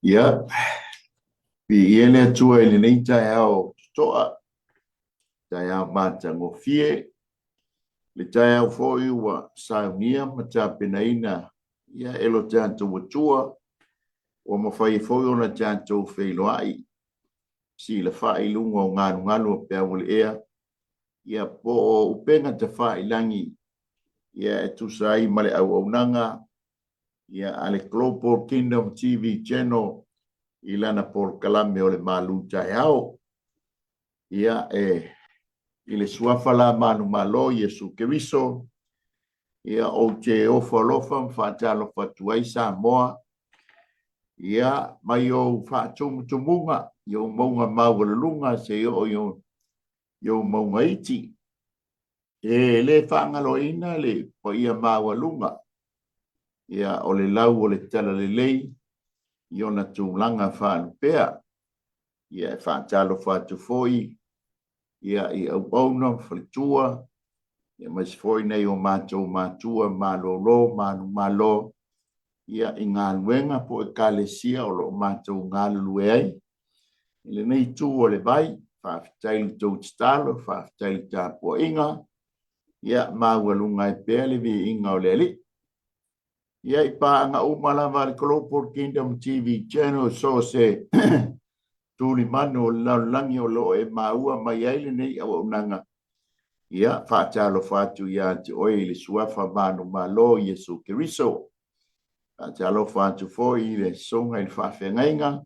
Ia, viia le Atua i lenei taeao totoa, taeao matagofie, le taeao foi ua saunia ma tapenaina ia e lo tatou Atua, ua mafai foi ona tatou feiloai, silafai i luga o galugalu o peau o le ea, ia po o upega tafailagi ia e tusa ai ma le auaunaga ia a le Global Kingdom TV Channel i lana polokalame o le Malu Taeao. Ia e i le suafa la manumalo Iesu Keriso, ia ou te ofo alofa ma faatalofa atu ai Samoa, ia mai ou faatumutumuga i ou mauga maualuluga seia oo i ou mauga iti. E le faagaloina le paia maualuga ia o le lau o le talalelei i ona tulaga faalupea. Ia e faatalofa atu foi ia i auauna ma faletua, ia aemaise foi nai o matou matua malolo manumalo ia i galuega po o Ekalesia o lo o matou galulue ai. I lenei itu o le vai, faafetai i le tou tatalo, faafetai i le tapuaiga, ia maualuga ai pea le viiga o le Alii. Ia i paaga uma lava a le Global Kingdom TV Channel so o se tulimanu o le lalolagi o lo o e maua mai ai lenei auaunaga, ia faatalofa atu ia te oe i le suafa manumalo o Iesu Keriso. Faatalofa atu foi i le Susuga i le Faafeagaiga,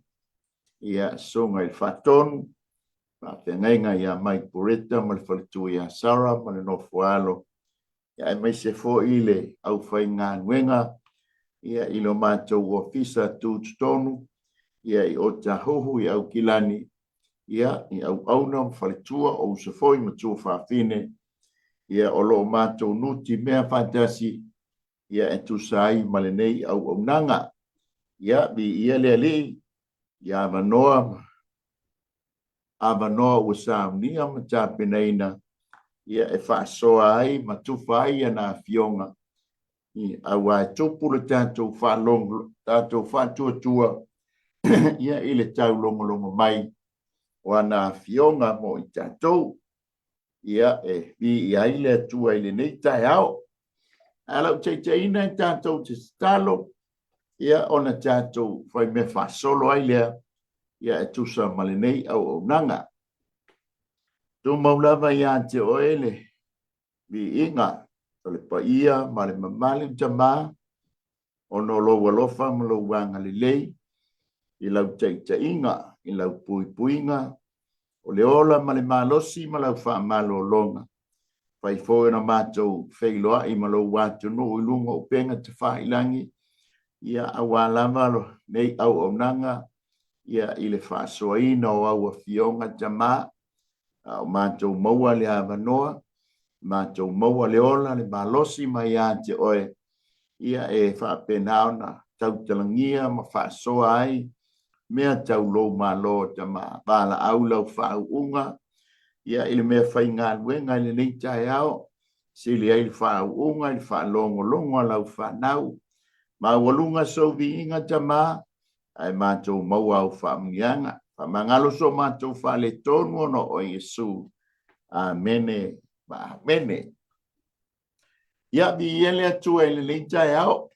ia Susuga i le Faatonu, Faafeagaiga ia Mike Bureta ma le faletua ia Sarah ma le nofoalo, ia aemaise foi le aufaigaluega ia i lo matou ofisa tutotonu ia i Otahuhu i Aukilani, ia i auauna ma faletua o uso foi ma tuafafine, ia o lo o matou nutimea faatasi ia e tusa ai ma lenei auaunaga. Ia, viia le Alii i avanoa, avanoa ua saunia ma tapenaina ia e faasoa ai ma tufa ai ana afioga, aua e tupu le tatou faalogo, tatou faatuatua ia i le taulogologo mai o ana afioga mo i tatou. Ia, e viia ai le Atua i lenei taeao. Ae lau taitaiina e tatou te tatalo, ia ona tatou faimea faasolo ai lea, ia e tusa ma lenei auaunaga. Tumau lava ia te oe le viiga o le paia ma le mamalu Tama, ona o lou alofa ma lou agalelei i lau taitaiga, i lau puipuiga, o le ola ma le malosi ma lau faamalologa. Fai foi ona matou feiloai ma lou atunuu i luga o upega tafailagi, ia aua lava lenei auaunaga ia i le faasoaina o au afioga Tama, a o matou maua le avanoa, matou maua le ola, le malosi mai ia te oe, ia e faapena ona tautalagia ma faasoa ai mea tau lou Malo, Tama, valaau lau faauuga, ia i le mea faigaluega i lenei taeao, sili ai le faauuga i le faalogologo a lau fanau. Maualuga sou viiga, Tama, ae matou maua au faamanuiaga. Faamagalo so matou faaletonu ona o oe Iesu. Amene ma amene. Ia, viia le Atua i lenei taeao.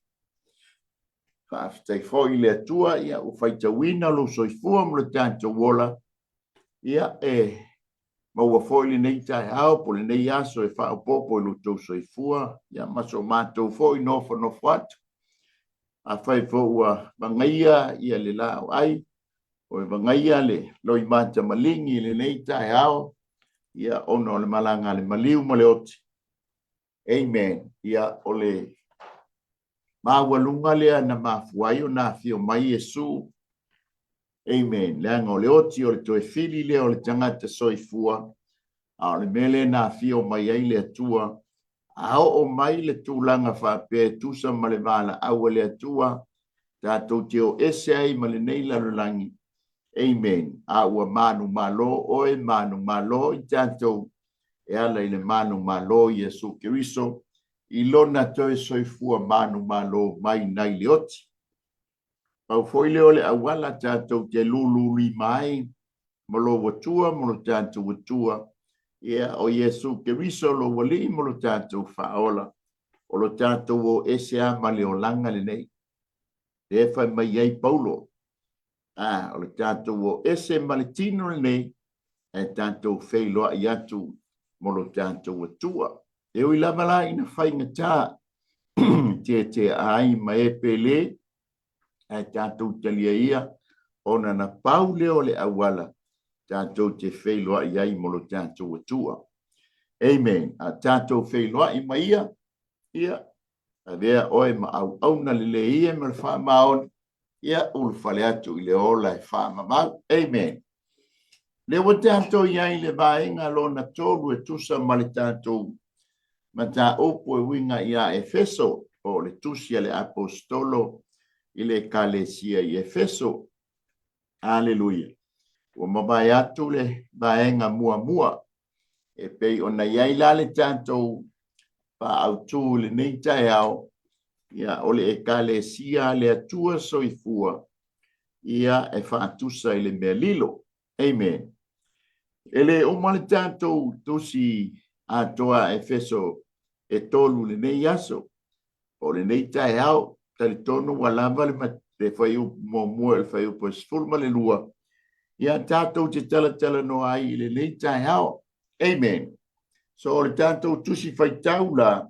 Faafetai foi i le Atua, ia, ua faitauina lou soifua ma lo tatou ola. Ia, e maua foi lenei taeao po o lenei aso e faaopoopo i lo outou soifua, ia, ma so matou foi nofonofo atu. Afai foi ua vagaia ia le laoai, o e vagaia le loimata maligi i lenei taeao, ia, ona o le malaga a le maliu ma le oti. Amen. Ia, o le maualuga lea na mafua ai ona afio mai Iesu. Amen. Leaga o le oti o le toe fili lea o le tagata soifua, a o le mea lea na afio mai ai le Atua, a oo mai le tulaga faapea e tusa ma le valaau a le Atua, tatou te o ese ai ma lenei lalolagi. Amen. A ua manumalo oe, manumalo i tatou e ala i le manumalo o Iesu Keriso i lona toe soifua manumalo mai nai le oti. Pau foi lea o le auala tatou te lululima ai ma lou Atua ma lo tatou Atua, ia, o Iesu Keriso lou Alii ma lo tatou Faaola, o lo tatou o ese lava ma le olaga lenei. Lea e fai mai ai Paulo, a, o le tatou o ese ma le tino lenei, ae tatou feiloai atu ma lo tatou Atua. E ui lava la ina faigata tietie ai ma e pele, ae tatou talia ia, ona na pau lea o le auala tatou te feiloai ai ma lo tatou Atua. Amen. A tatou feiloai ma ia, ia, avea oe ma auauna lelei ia ma le faamaoni, ia ulufale atu i le ola e faamamau. Amen. Lea ua tatou i ai i le vaega lona tolu e tusa ma le tatou mataupu e uiga ia Efeso, po o le tusi a le Aposetolo i le Ekalesia i Efeso. Aleluia! Ua mavae atu le vaega muamua e pei ona i ai la le tatou faaautu i lenei taeao, ia, o le Ekalesia a le Atua Soifua, ia e faatusa i le mea lilo. Amen. E le uma le tatou tusi atoa a Efeso e tolu i lenei aso, o lenei taeao, talitonu ua lava le fuaiupu muamua i le fuaiupu e 12, ia tatou te talatalanoa ai i lenei taeao. Amen. So o le tatou tusi faitau la,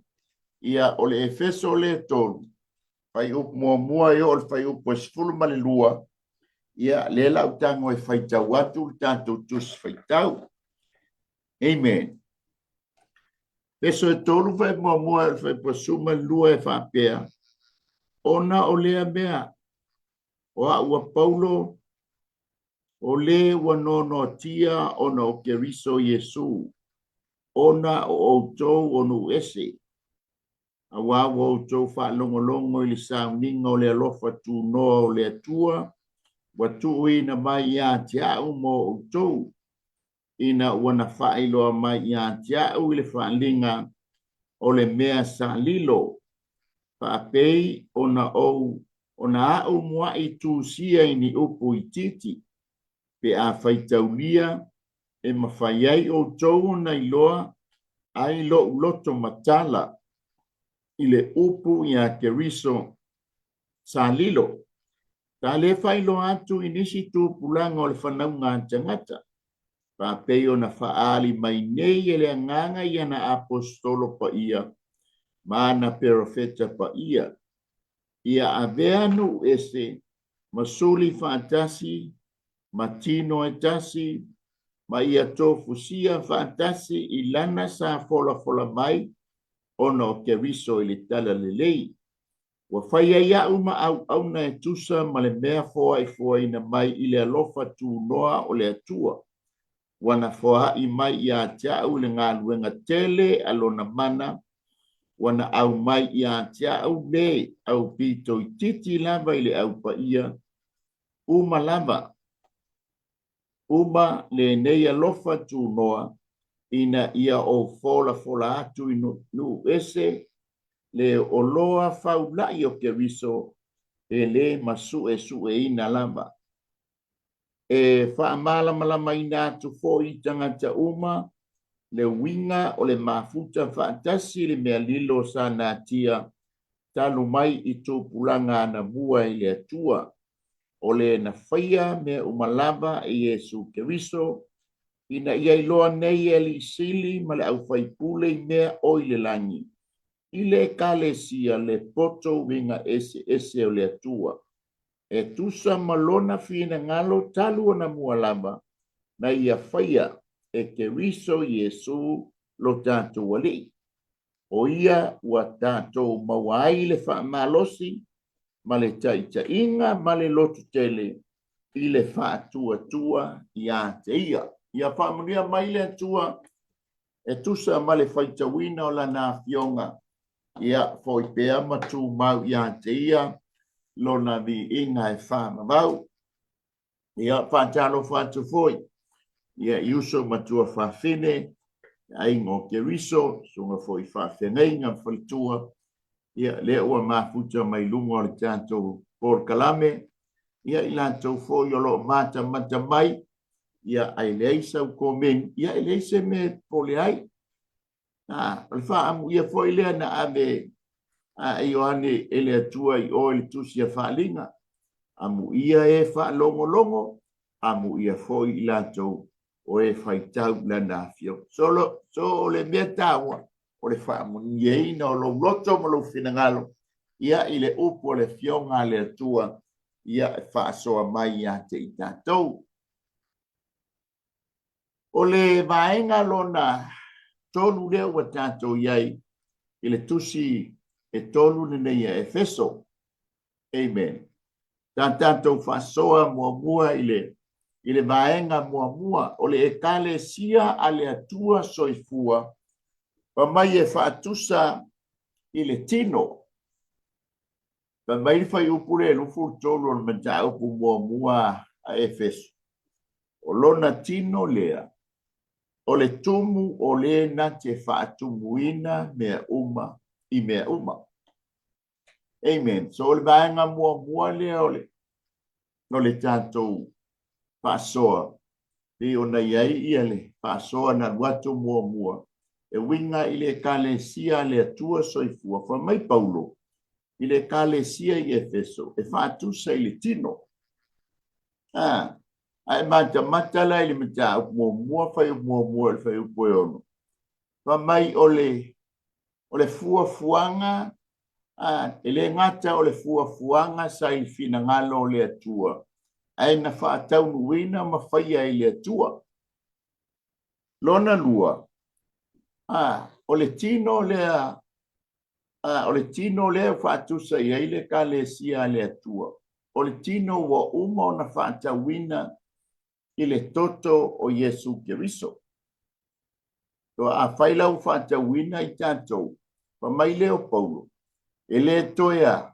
ia o le Efeso lea 3, fuaiupu muamua e oo i le fuaiupu e 12, ia lea la ou tago e faitau atu le tatou tusi faitau. Amen. Efeso e 3 fuaiupu muamua e oo i le fuaiupu e 12 e faapea, Ona o lea mea, o a'u a Paulo, o le ua noanoatia ona o Keriso Iesu, ona o ʻoutou o nuu ese, Auā ua outou faalogologo i le sauniga o le alofa tunoa o le Atua ua tuuina mai ia te a'u mo outou, ina ua na faailoa mai ia te a'u i le faaliga o le mea sa lilo, faapei ona ou ona a'u mua'i tusia i ni upu itiiti, pe a faitaulia e mafai ai outou ona iloa ai lo'u loto matala i le upu iā Keriso sa lilo, sa lē faailoa atu i nisi tupulaga o le fanauga a tagata, faapei ona faaali mai nei e le Agaga i ana Aposetolo paia ma ana Perofeta paia, ia avea nuu ese ma suli faatasi ma tino e tasi, ma ia tofusia faatasi i lana sa folafola mai ona o Keriso i le Talalelei. Ua fai ai a'u ma auauna e tusa ma le mea foaifoaina mai i le alofa tunoa o le Atua, ua na foai mai ia te a'u i le galuega tele a lona mana, ua na aumai ia te a'u le aupito itiiti lava i le Au Paia, uma lava, uma lenei alofa tunoa, ina ia ou folafola atu i nuu ese le oloa faula'i o Keriso e lē masu'esu'eina lava. E faamalamalamaina atu foi i tagata uma le uiga o le mafuta faatasi i le mea lilo sa natia talu mai i tupulaga anamua i le Atua, o le na faia mea uma lava e Iesu Keriso, ina ia iloa nei e Alii Sili ma le aufaipule i mea o i le lagi, i le Ekalesia le poto uiga eseese o le Atua. e tusa ma lona finagalo talu ona mua lava na ia faia e Keriso Iesu lo tatou Alii. O ia ua tatou maua ai le faamalosi ma le taitaiga ma le lototele i le faatuatua ia te ia. Ia faamanuia mai le Atua e tusa ma le faitauina o Lana Afioga Ia foi pea ma tumau ia te ia lona viiga e faavavau. Ia faatalofa atu foi ia i uso ma tuafafine, aiga o Keriso, susuga foi i faafeagaiga ma faletua, ia lea ua mafuta mai luga o le tatou polokalame. Ia i latou foi o lo o matamata mai, ia ae leai sau komeni, ia e leai se mea e popole ai. A, o le faaamuia foi lea na ave a Ioane e le Atua i o i le tusi a Faaliga, amuia e faalogologo, amuia foi i latou o e faitau i lana afioga. So, so o le mea taua, o le faamunieina o lou loto ma lou finagalo, ia i le upu a le Afioga a le Atua, ia e faasoa mai ia te i tatou. O le vaega lona tolu lea ua tatou i ai i le tusi e tolu lenei a Efeso. Amen. Sa tatou faasoa muamua i le i le vaega muamua o le Ekalesia a le Atua Soifua, fai mai e faatusa i le tino. Fai mai le fuaiupu lea e 23 o le mataupu muamua a Efeso, o lona tino lea, o le tumu o le na te faatumuina mea uma i mea uma. Amen. So o le vaega muamua lea o le o le tatou faasoa, pei ona i ai ia le faasoa na alu atu muamua e uiga i le Ekalesia a le Atua Soifua. Fai mai Paulo i le Ekalesia i Efeso e faatusa i le tino. A, a e matamata la i le mataupu muamua, fuaiupu muamua i le fuaiupu e 6, fai mai o le o le fuafuaga, a, e le gata o le fuafuaga sa i le finagalo o le Atua, ae na faataunuuina ma faia e le Atua. Lona lua, a, o le tino lea, a, o le tino lea ua faatusa i ai le Ekalesia a le Atua, o le tino ua uma ona faatauina i le toto o Iesu Keriso. So afai la ua faatauina i tatou, fai mai lea o Paulo, e le toe a,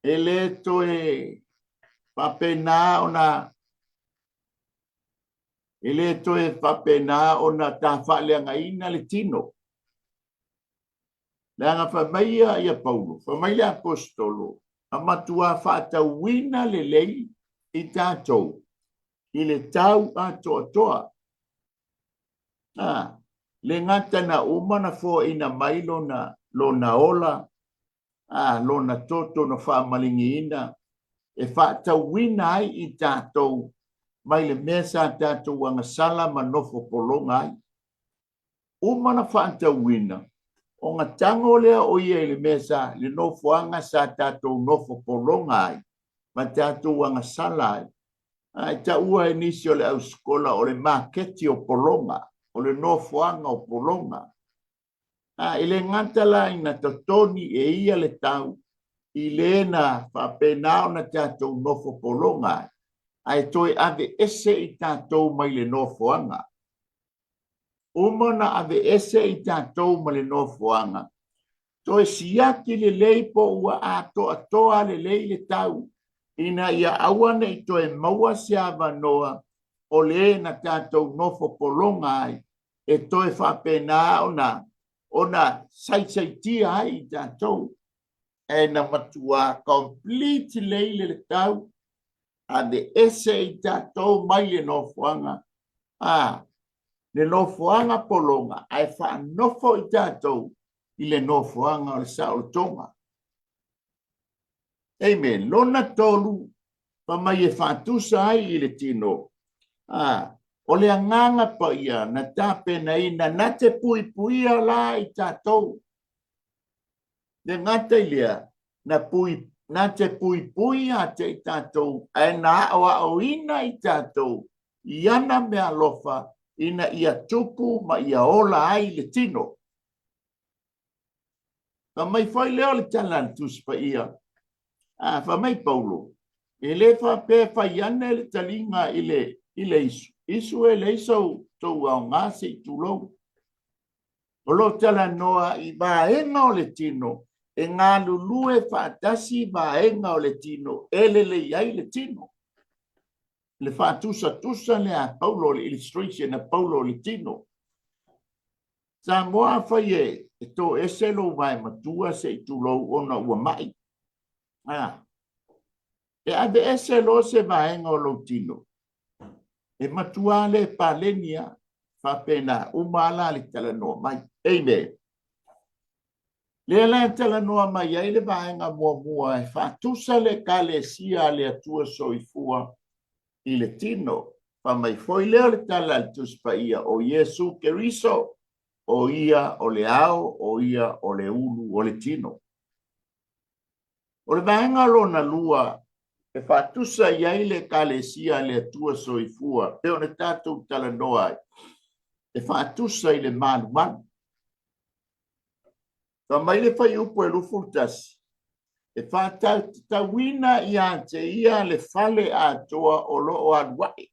e le toe faapena ona e le toe faapena ona tafaaleagaina le tino. Leaga fai mai ia, ia Paulo, fai mai le Aposetolo, na matuā faatauina lelei i tatou i le tau atoatoa. A, le gata na uma na foaina mai lona, lona ola, a, lona toto na faamaligiina e faatauina ai i tatou mai le mea sa tatou agasala ma nofo pologa ai. Uma na faatauina, ona tago lea o ia i le mea sa, le nofoaga sa tatou nofo pologa ai ma tatou agasala ai. A e taua e nisi o le ausikola o le maketi o pologa, o le nofoaga o pologa. A e le gata la ina totogi e ia le tau i le na faapena ona tatou nofo pologa ai, ae toe aveese i tatou mai le nofoaga. Uma ona aveese i tatou ma le nofoaga, toe siaki lelei po ua atoatoa lelei le tau ina ia aua ne i toe maua se avanoa o le na tatou nofo pologa ai e toe faapena ona ona saisaitia ai i tatou. Ae na matua complete lelei le tau, aveese i tatou mai le nofoaga a le nofoaga pologa ae faanofo i tatou i le nofoaga o le saolotoga. Amen. Lona tolu, fai mai e faatusa ai i le tino. A, o le agaga paia na tapenaina na te puipuia la i tatou. Le gata i lea, na, pui, na te puipui ia te i tatou, ae na aoaoina i tatou i ana meaalofa ina ia tupu ma ia ola ai le tino. Fai mai foi lea o le tala a le Tusi Paia, a fai mai Paulo, e le faapea e fai ane le taliga i le, i le isu. Isu e leai sou tou aoga se i tulou. O lo o talanoa i vaega o le tino e galulue faatasi vaega o le tino e lelei ai le tino. Le faatusatusa lea a Paulo, o le illustration a Paulo o le tino. Samoa afai e toese lou vae matua se i tulou ona ua mai. A. E aveese loa se vaega o lou tino, e matua le paleni lava, faapena uma lava la le talanoa mai. Amen. Lea la e talanoa mai ai le vaega muamua e faatusa le Ekalesia a le Atua Soifua i le tino. Fai mai foi lea o le tala a le Tusi Paia, o Iesu Keriso, o ia o le ao, o ia o le ulu o le tino. O le vaega lona lua e faatusa i ai le Ekalesia a le Atua Soifua, pei ona tatou talanoa ai, e faatusa i le malumalu. Fai mai le fuaiupu e 21, e faatatauina ia te ia le fale atoa o lo o alu ae,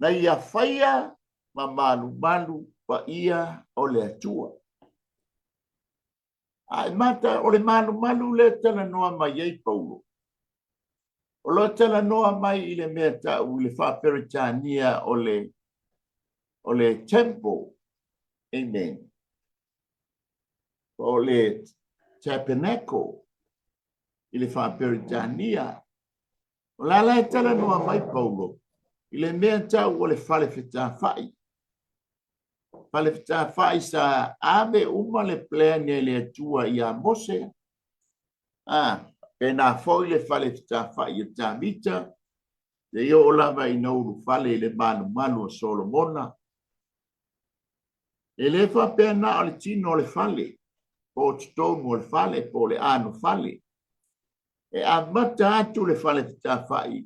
na ia faia ma malumalu paia o le Atua. A e mata, o le malumalu lea e talanoa mai ai Paulo, o lo o talanoa mai i le mea tau i le Faa-Peretania o le, o le temple. Amen. O le tabernacle i le Faa-Peretania. O la la e talanoa mai Paulo i le mea tau o le fale fetafai. Fale fetafai sa ave uma le plan e le Atua ia Mose. Ah, pena foi le fale fetafai e Tavita, seia oo lava ina ulufale i le malumalu o Solomona. E le faapea na o le tino o le fale, po o totonu o le fale, po o le anofale. E amata atu le fale fetafai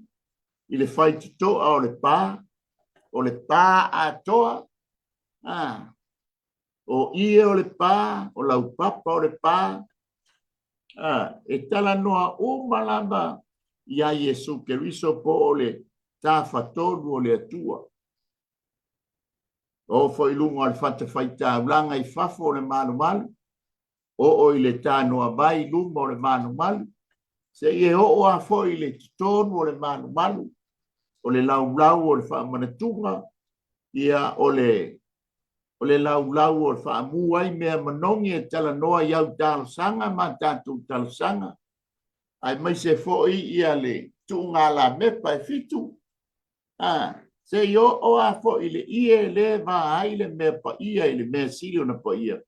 i le faitotoa o le pa, o le pa atoa, a, o ie o le pa, o laupapa o le pa, a, e talanoa uma lava iā Iesu Keriso po o le Tafatolu o le Atua. Oo foi i luga o le fatafaitaulaga i fafo o le malumalu, oo i le tanoavai i luma o le malumalu, seia e oo lava foi i le totonu o le malumalu, o le laulau o le faamanatuga, ia, o le, o le laulau o le faamu ai mea manogi e talanoa i au talosaga ma a tatou talosaga, aemaise foi ia le tuugalamepa e fitu, a, seia oo lava foi i le ie lea e va ai le mea paia i le mea sili ona paia,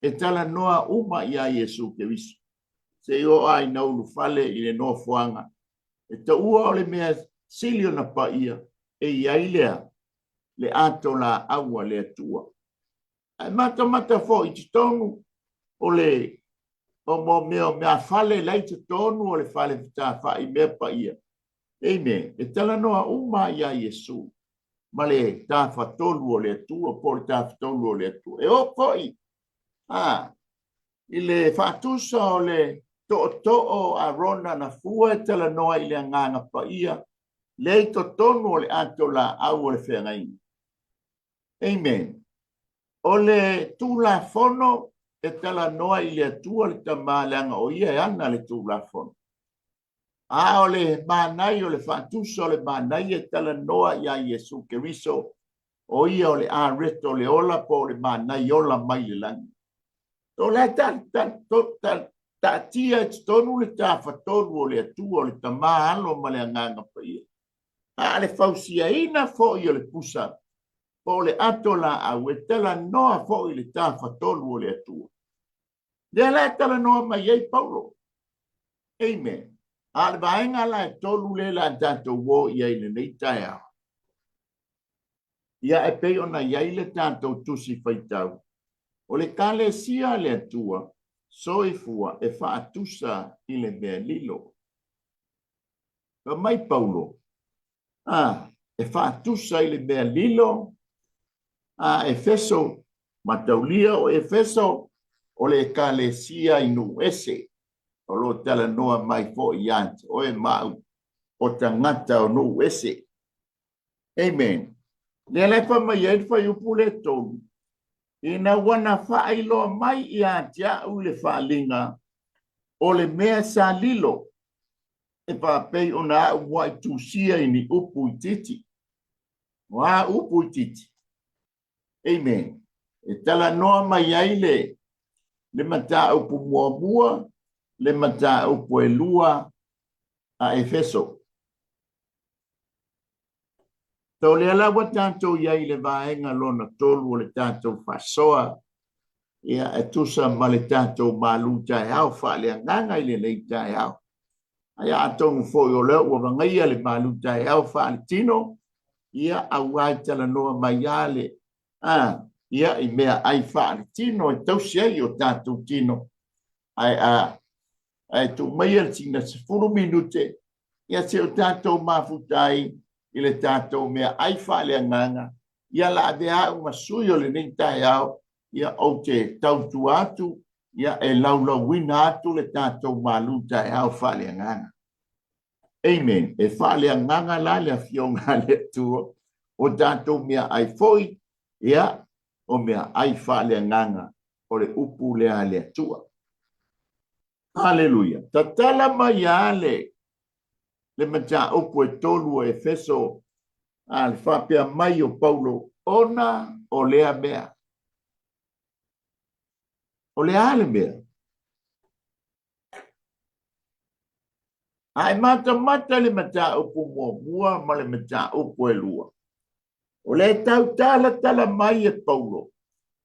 e talanoa uma iā Iesu Keriso, seia oo lava ina ulufale i le nofoaga e taua o le mea sili ona paia e i ai lea le ato laau a le Atua. Ae matamata foi i totonu o le o mo mea o meafale la i totonu o le fale fetafai mea paia. Amen. E talanoa uma iā Iesu ma le Tafatolu o le Atua, po o le Tafatolu o le Atua. E oo foi a, i le faatusa o le tootoo o Arona na fua e talanoa i le Agaga Paia, lea i totonu o le ato laau o le feagaiga. Amen. O le Tulafono e talanoa i le Atua le Tama, leaga o ia e ana le Tulafono. A o le manaia o le faatusa o le manaia e talanoa iā Iesu Keriso, o ia o le areto o le ola po o le manaia ola mai le lagi. O la e taatia i totonu le Tafatolu o le Atua, o le Tama, Alo ma le Agaga Paia. A o le fausiaina foi o le pusa po o le ato laau e talanoa foi i le Tafatolu o le Atua. Lea la e talanoa mai ai Paulo. Amen. A o le vaega la e tolu lea la tatou o i ai i lenei taeao. Ia e pei ona i ai le tatou tusi faitau, o le Ekalesia a le Atua soifua e faatusa i le mea lilo. Fai mai Paulo, a, e faatusa i le mea lilo, a Efeso, mataulia o Efeso, o le Ekalesia i nuu ese, o lo o talanoa mai foi ia te oe ma au, o tagata o nuu ese. Amen. Lea la e fai mai ai le fuaiupu lea tolu, ina ua na faailoa mai ia te au i le faaaliga o le mea sa lilo, e faapei ona au muai tusia i ni upu itiiti. O a upu itiiti? Amen. E talanoa mai ai le, le mataupu muamua, le mataupu e lua, a Efeso. So lea la ua tatou i ai i le vaega lona tolu o le tatou faasoa, ia e tusa ma le tatou malu taeao faaleagaga i lenei taeao. Ia atonu foi o lea ua vagaia le malu taeao faaletino, ia aua e talanoa mai lava le a ia i meaai faaletino e tausi ai o tatou tino. Ae a ae tuu maia sina 10 minute ia se o tatou mafuta ai i le tatou meaai faaleagaga, ia la avea au ma sui o lenei taeao, ia ou te tautua atu, ia e laulauina atu le tatou malu taeao faaleagaga. Amen. E faaleagaga la le afioga a le Atua, o tatou meaai foi, ia o meaai faaleagaga o le upu lea a le Atua. Haleluia! Tatala mai lava le le mataupu e tolu o Efeso, a le faapea mai o Paulo, ona o lea mea. O le a le mea? A e matamata i le mataupu muamua ma le mataupu e lua, o lea e tautalatala mai e Paulo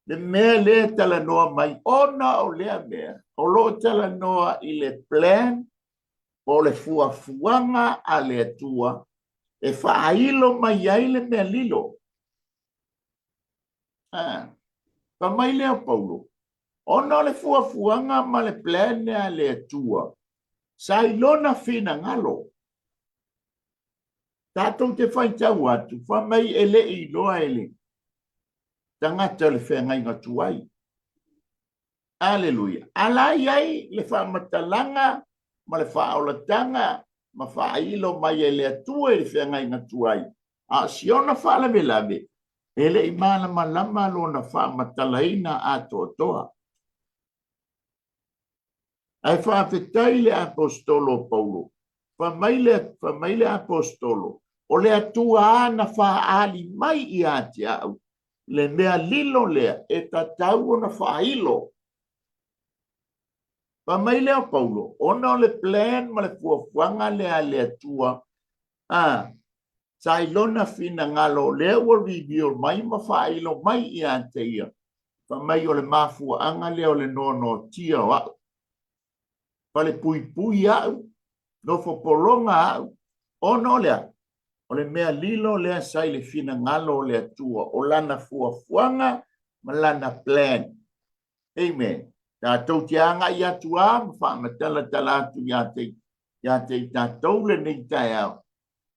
le mea lea e talanoa mai, ona o lea mea o lo o talanoa i le plan po o le fuafuaga a le Atua e faailo mai ai le mea lilo. Ah, fai mai lea o Paulo, ona o le fuafuaga ma le plan a le Atua, sa i lona finagalo. Tatou te faitau atu, fai mai e le i iloa e le tagata le feagaiga tuai. Aleluia. A la i ai le faamatalaga ma le faaolataga ma faailo mai e le Atua i le feagaiga tuai, a o siona faalavelave, e le i malamalama lona faamatalaina atoatoa. Ae faafetai le Aposetolo o Paulo, fai mai le, fai mai le Aposetolo, o le Atua lava na faaali mai ia te au le mea lilo lea e tatau ona faailo. Fai mai lea o Paulo, ona o le plan ma le fuafuaga lea a le Atua, a, sa i lona finagalo o lea ua reveal mai ma faailo mai ia te ia, fai mai o le mafuaaga lea o le noanoatia o au. Falepuipui au, nofo pologa au, ona o le a? O le mea lilo lea sa i le finagalo o le Atua, o lana fuafuaga ma lana plan. Amen. Tatou te agai atu lava ma faamatalatala atu ia te, ia te i tatou lenei taeao,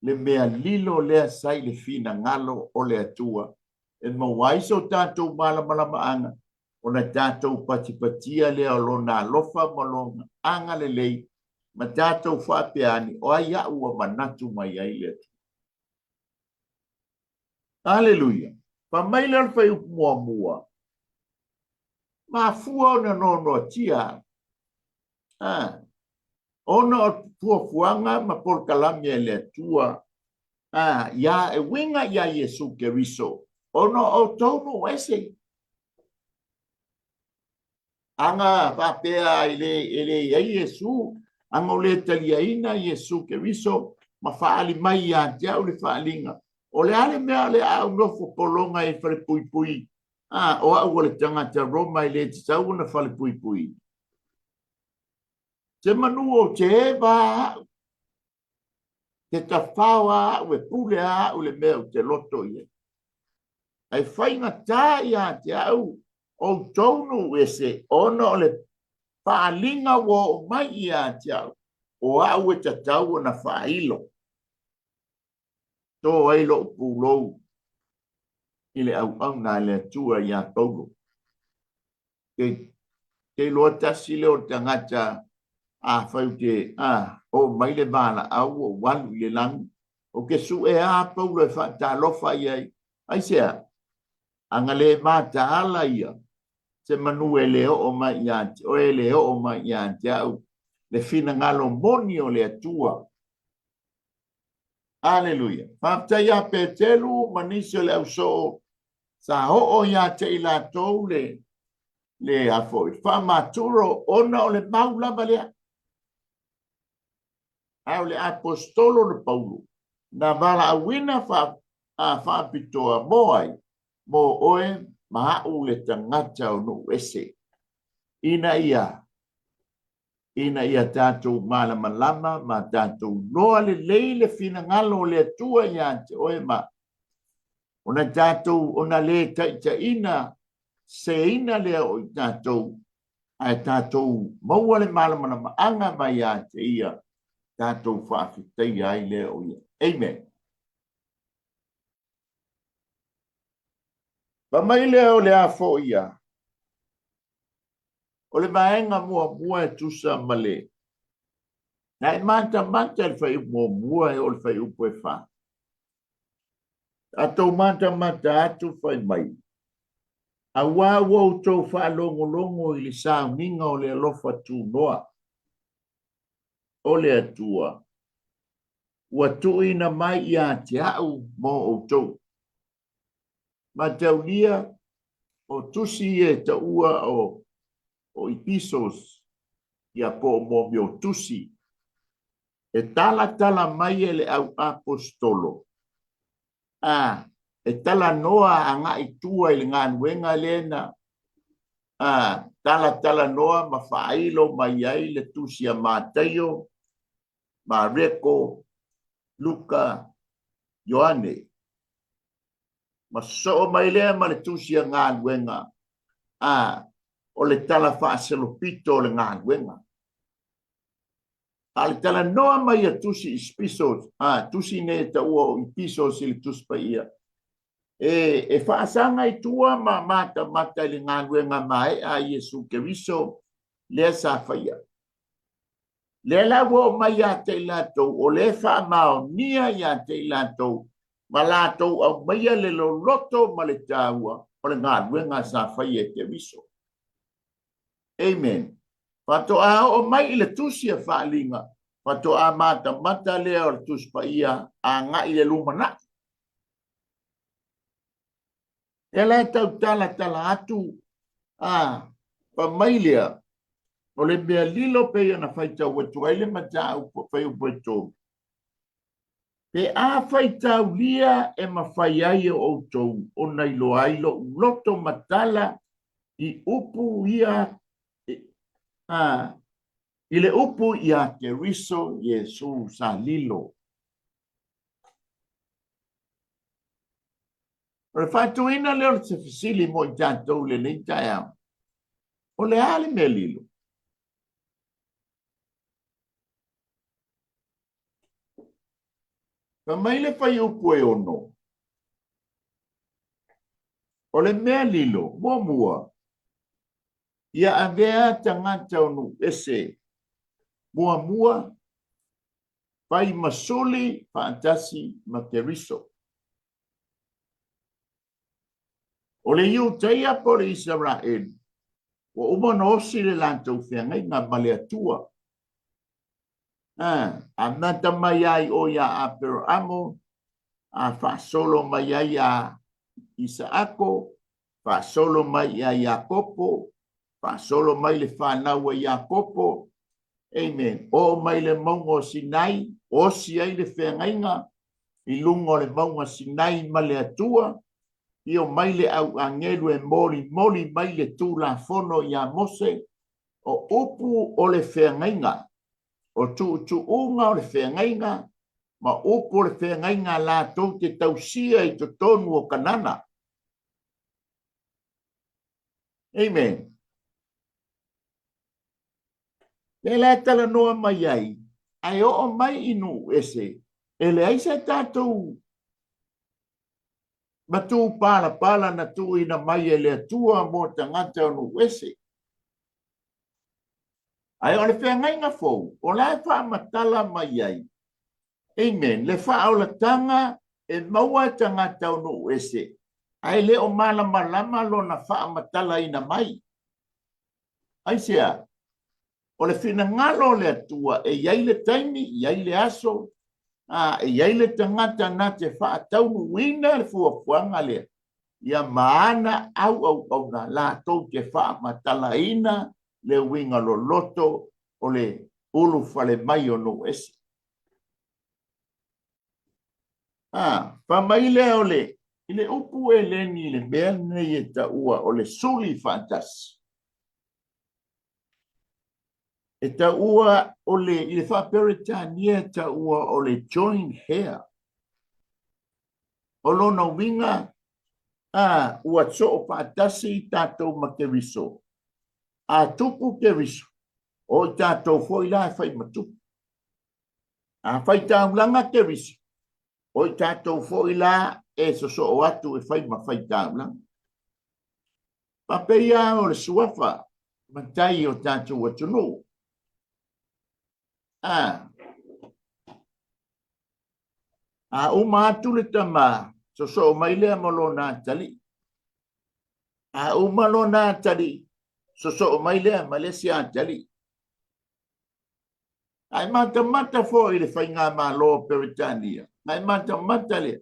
le mea lilo lea sa i le finagalo o le Atua e maua ai so tatou malamalamaaga, ona tatou patipatia lea o Lona alofa ma Lona agalelei, ma tatou faapea ane, o ai aʻu ua manatu mai ai le Atua? Aleluia! Fai mai lea o le fuaiupu muamua, mafua ona noanoatia au. Ah, ona o fuafuaga ma polokalame a le Atua, ah, ia e uiga iā Iesu Keriso, ona o outou nuu ese. Aga faapea e le, e le i ai Iesu, aga o le taliaina Iesu Keriso ma faaali mai ia te au le faaaliga. O le a le mea o le a ou nofo pologa ai i falepuipui? Ah, o au o le tagata Roma e le tatau ona falepuipui. Se manu ou te eva au, te tafao a au e pule a au le mea ou te loto i ai. Ae faigata ia te au outou nuu ese ona o le faaaliga ua oo mai ia te au, o au e tatau ona faailo. To ai lou pulou i le auauna a le Atua iā Paulo. Ke, ke iloa tasi lea o tagata afai ou te a, oo mai le valaau ua ou alu i le lagi, ou te suʻe a Paulo e faatalofa i ai. Aisea? Aga le mataala ia, se manu e le oo mai ia te oe, e le oo mai ia te au le finagalo moni o le Atua. Aleluia. Faafetai ia Petelu ma nisi o le ausoo sa oo ia te i latou le le a foi faamaturo ona o le mau lava lea. Ae o le Aposetolo le Paulo, na valaauina faapitoa mo ai? Mo oe ma a'u le tagata o nuu ese, ina ia ina ia tatou malamalama ma tatou iloa lelei le finagalo o le Atua ia te oe ma ona tatou ona le taitaiina seseina lea o i tatou, ae tatou maua le malamalamaaga mai ia te Ia, tatou faafetaia ai lea o Ia. Amen. Fai mai lea o le a foi ia? O le vaega muamua e tusa ma le Na e matamata i le fuaiupu muamua e oo i le fuaiupu e fa. Tatou matamata atu fai mai, Auā ua outou faalogologo i le sauniga o le alofa tunoa o le Atua, ua tuuina mai ia te au mo outou. Mataulia, o tusi ia e taua o o Epistles, ia po o mea o tusi, e talatala mai e le au aposetolo, a, e talanoa agai tua i le galuega lea na a, talatalanoa ma faailo mai ai le tusi a Mataio, Mareko, Luka, Ioane. Ma sosoo mai lea ma le tusi a galuega, a, o le tala faaselopito o le galuega. A o le talanoa mai a tusi Epistles, a, tusi nei e taua o Epistles i le Tusi Paia, e, e faasaga i tua ma matamata i le galuega maea a Iesu Keriso lea sa faia. Lea la ua oo mai ia te i latou, o lea e faamaonia ia te i latou, ma latou aumaia le loloto ma le taua o le galuega sa faia e Keriso. Amen. Faatoa oo mai i le tusi a Faaliga, faatoa matamata lea o le Tusi Paia agai i le lumanai. Lea la e tau talatala atu, a, fai mai lea, o le mea lilo pei ona faitau atu ai le mataupu fuaiupu e 3, Pe a faitaulia e mafai ai e outou ona iloa ai lou loto matala i upu ia, a, i le upu ia Keriso Iesu sa lilo. O le faatuina lea o se fesili mo i tatou i lenei taeao, o le a le mea lilo? Fai mai le fuaiupu e 6, o le mea lilo, muamua, ia avea tagata o nuu ese, muamua, fai ma suli faatasi ma Keriso. O le Iutaia po o le Isaraelu, ua uma ona osi le latou feagaiga ma le Atua. A, amata mai lava i o iā Aperaamo, a faasolo mai ai iā Isaako, faasolo mai iā Iakopo, faasolo mai le fanau a Iakopo, amen, oo mai le mauga o Sinai, osi ai le feagaiga i luga o le mauga Sinai ma le Atua, io mai le au agelu e molimoli mai le Tulafono iā Mose, o upu o le feagaiga, o tuutuuga o le feagaiga, ma upu o le feagaiga latou te tausia i totonu o Kanana. Amen. Lea la e talanoa mai ai, ae oo mai i nuu ese, e leai se tatou matupalapala na tuuina mai e le Atua mo tagata o nuu ese. Ae o le feagaiga fou, o la e faamatala mai ai, amen, le faaolataga e maua e tagata o nuu ese, ae le o malamalama lona faamatalaina mai. Aisea? O le finagalo o le Atua e i ai le taimi, e i ai le aso, a e i ai le tagata na te faataunuuina le fuafuaga lea, ia ma ana auauauna latou te faamatalaina le uiga loloto o le ulufale mai o nuu ese. A, fai mai lea o le, i le upu eleni i le mea lenei e taua o le suli faatasi. E taua o le, i le faa-Peretania e taua o le joint heir. O lona uiga, a, ua soo faatasi i tatou ma Keriso. A tupu Keriso, o i tatou foi la e fai ma tupu. A fai taulaga Keriso, o i tatou foi la e sosoo atu e fai ma fai taulaga. Faapei lava o le suafa matai o tatou atunuu. A, a uma atu le tama, sosoo mai lea ma lona atalii. A uma lona atalii, sosoo mai lea ma le isi atalii. Ae matamata foi i le faigamalo o Peretania, ae matamata lea.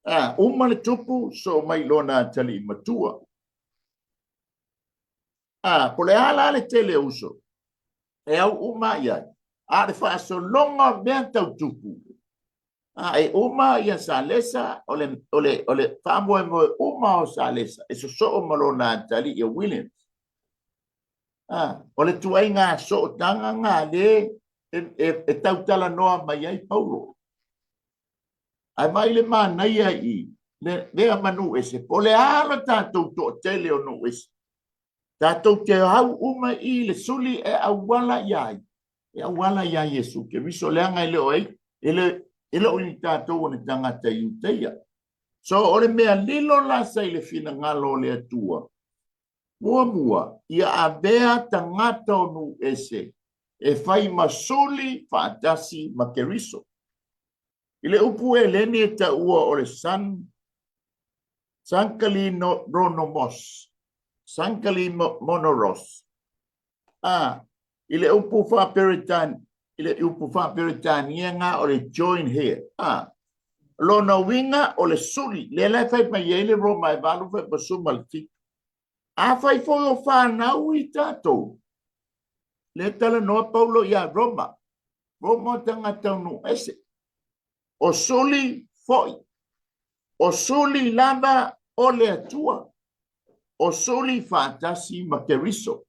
A uma le tupu, sosoo mai lona atalii matua. A, po le a la le tele o uso, e au uma i ai. A o le faasologa o mea tau tupu, a e uma ia Salesa, o le, o le, o le faamoemoe uma o Salesa, e sosoo ma lona atalii o Williams. A, o le tuaiga sootaga na le e, e, e tautalanoa mai ai Paulo. Ae vaai le manaia i le, lea ma nuu ese, po o le a lo tatou toatele o nuu ese, tatou te au uma i le suli e auala ia ai, e auala ia Iesu Keriso, leaga e le o ai, e le, e le o ni tatou o ni tagata Iutaia. So, o le mea lilo la sa i le finagalo o le Atua, Muamua, ia avea tagata o nuu ese e fai ma suli faatasi ma Keriso. I le upu Eleni e taua o le san, Sankalironomos, Sankalimonoros. A, i le upu faa-Peretania, i le upu faa-Peretania nga o le join heir. A, lona uiga o le suli, lea la e fai mai ai le Roma e 8 fai ma suma le 7. Afai foi o fanau i tatou, lea talanoa Paulo ia Roma, Roma o tagata o nuu ese, o suli foi, o suli lava o le Atua, o suli faatasi ma Keriso.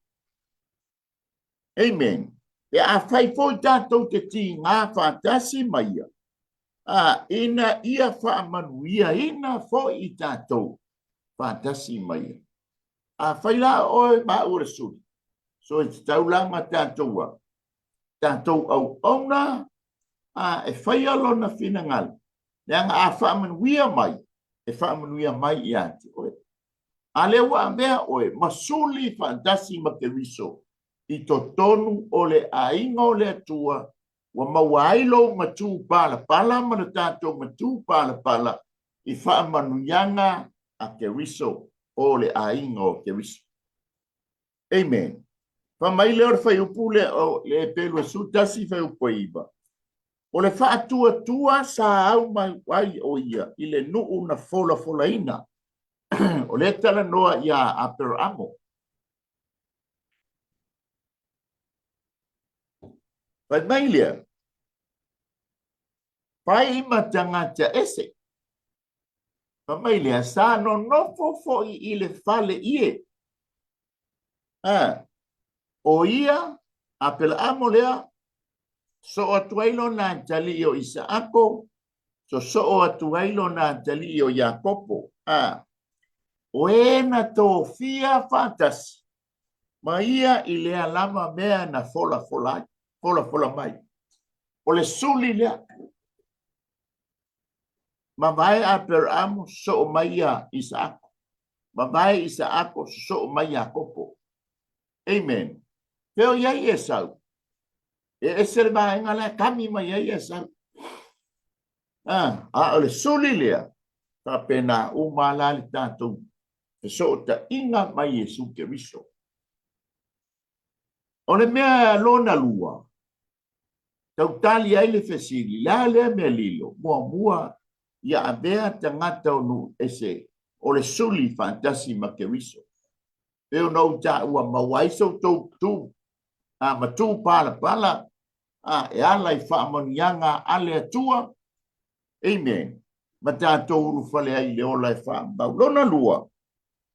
Amen. Pe afai foi tatou te tigā faatasi ma ia, a, ina ia faamanuiaina foi i tatou faatasi ma ia. Afai la o oe ma au o le suli, so e tatau la ma tatou a, tatou auauna a, e faia lona finagalo, leaga a faamanuia mai, e faamanuia mai ia te oe. A lea ua avea oe ma suli faatasi ma Keriso i totonu o le aiga o le Atua, ua maua ai lou matū palapala ma le tatou matū palapala i faamanuiaga a Keriso o le aiga o Keriso. Amen. Fai mai lea o le fuaiupu lea o le Eperu e 11 fuaiupu e 9. O le faatuatua sa au mai ai o ia i le nuu na folafolaina. O lea talanoa ia Aperaamo. Fai mai lea, fai ma tagata ese. Fai mai lea, sa nonofo foi i le fale ie. A, o ia, Apelaamo lea, soo atu ai lona atalii o Isaako, sosoo atu ai lona atalii o Iakopo. A, o e na tofia faatasi ma ia i lea lava mea na folafola ai, folafola mai. O le suli lea. Mavae Aperaamo, sosoo mai ia Isaako. Mavae Isaako, sosoo mai Iakopo. Amen. Fea o i ai Esau? E ese le vaega la e kami mai ai Esau. Ah, a o le suli lea, faapena uma la le tatou fesootaiga mai Iesu Keriso. O le mea lona lua, Tautali ai le fesili, le a lea mea lilo? Muamua, ia avea tagata o nuu ese o le suli faatasi ma Keriso. Pei ona ou taua, maua ai so outou tu a ma tu palapala a e ala i faamanuiaga a le Atua. Amen. ma tatou ulufale ai i le ola e faamau. Lona lua,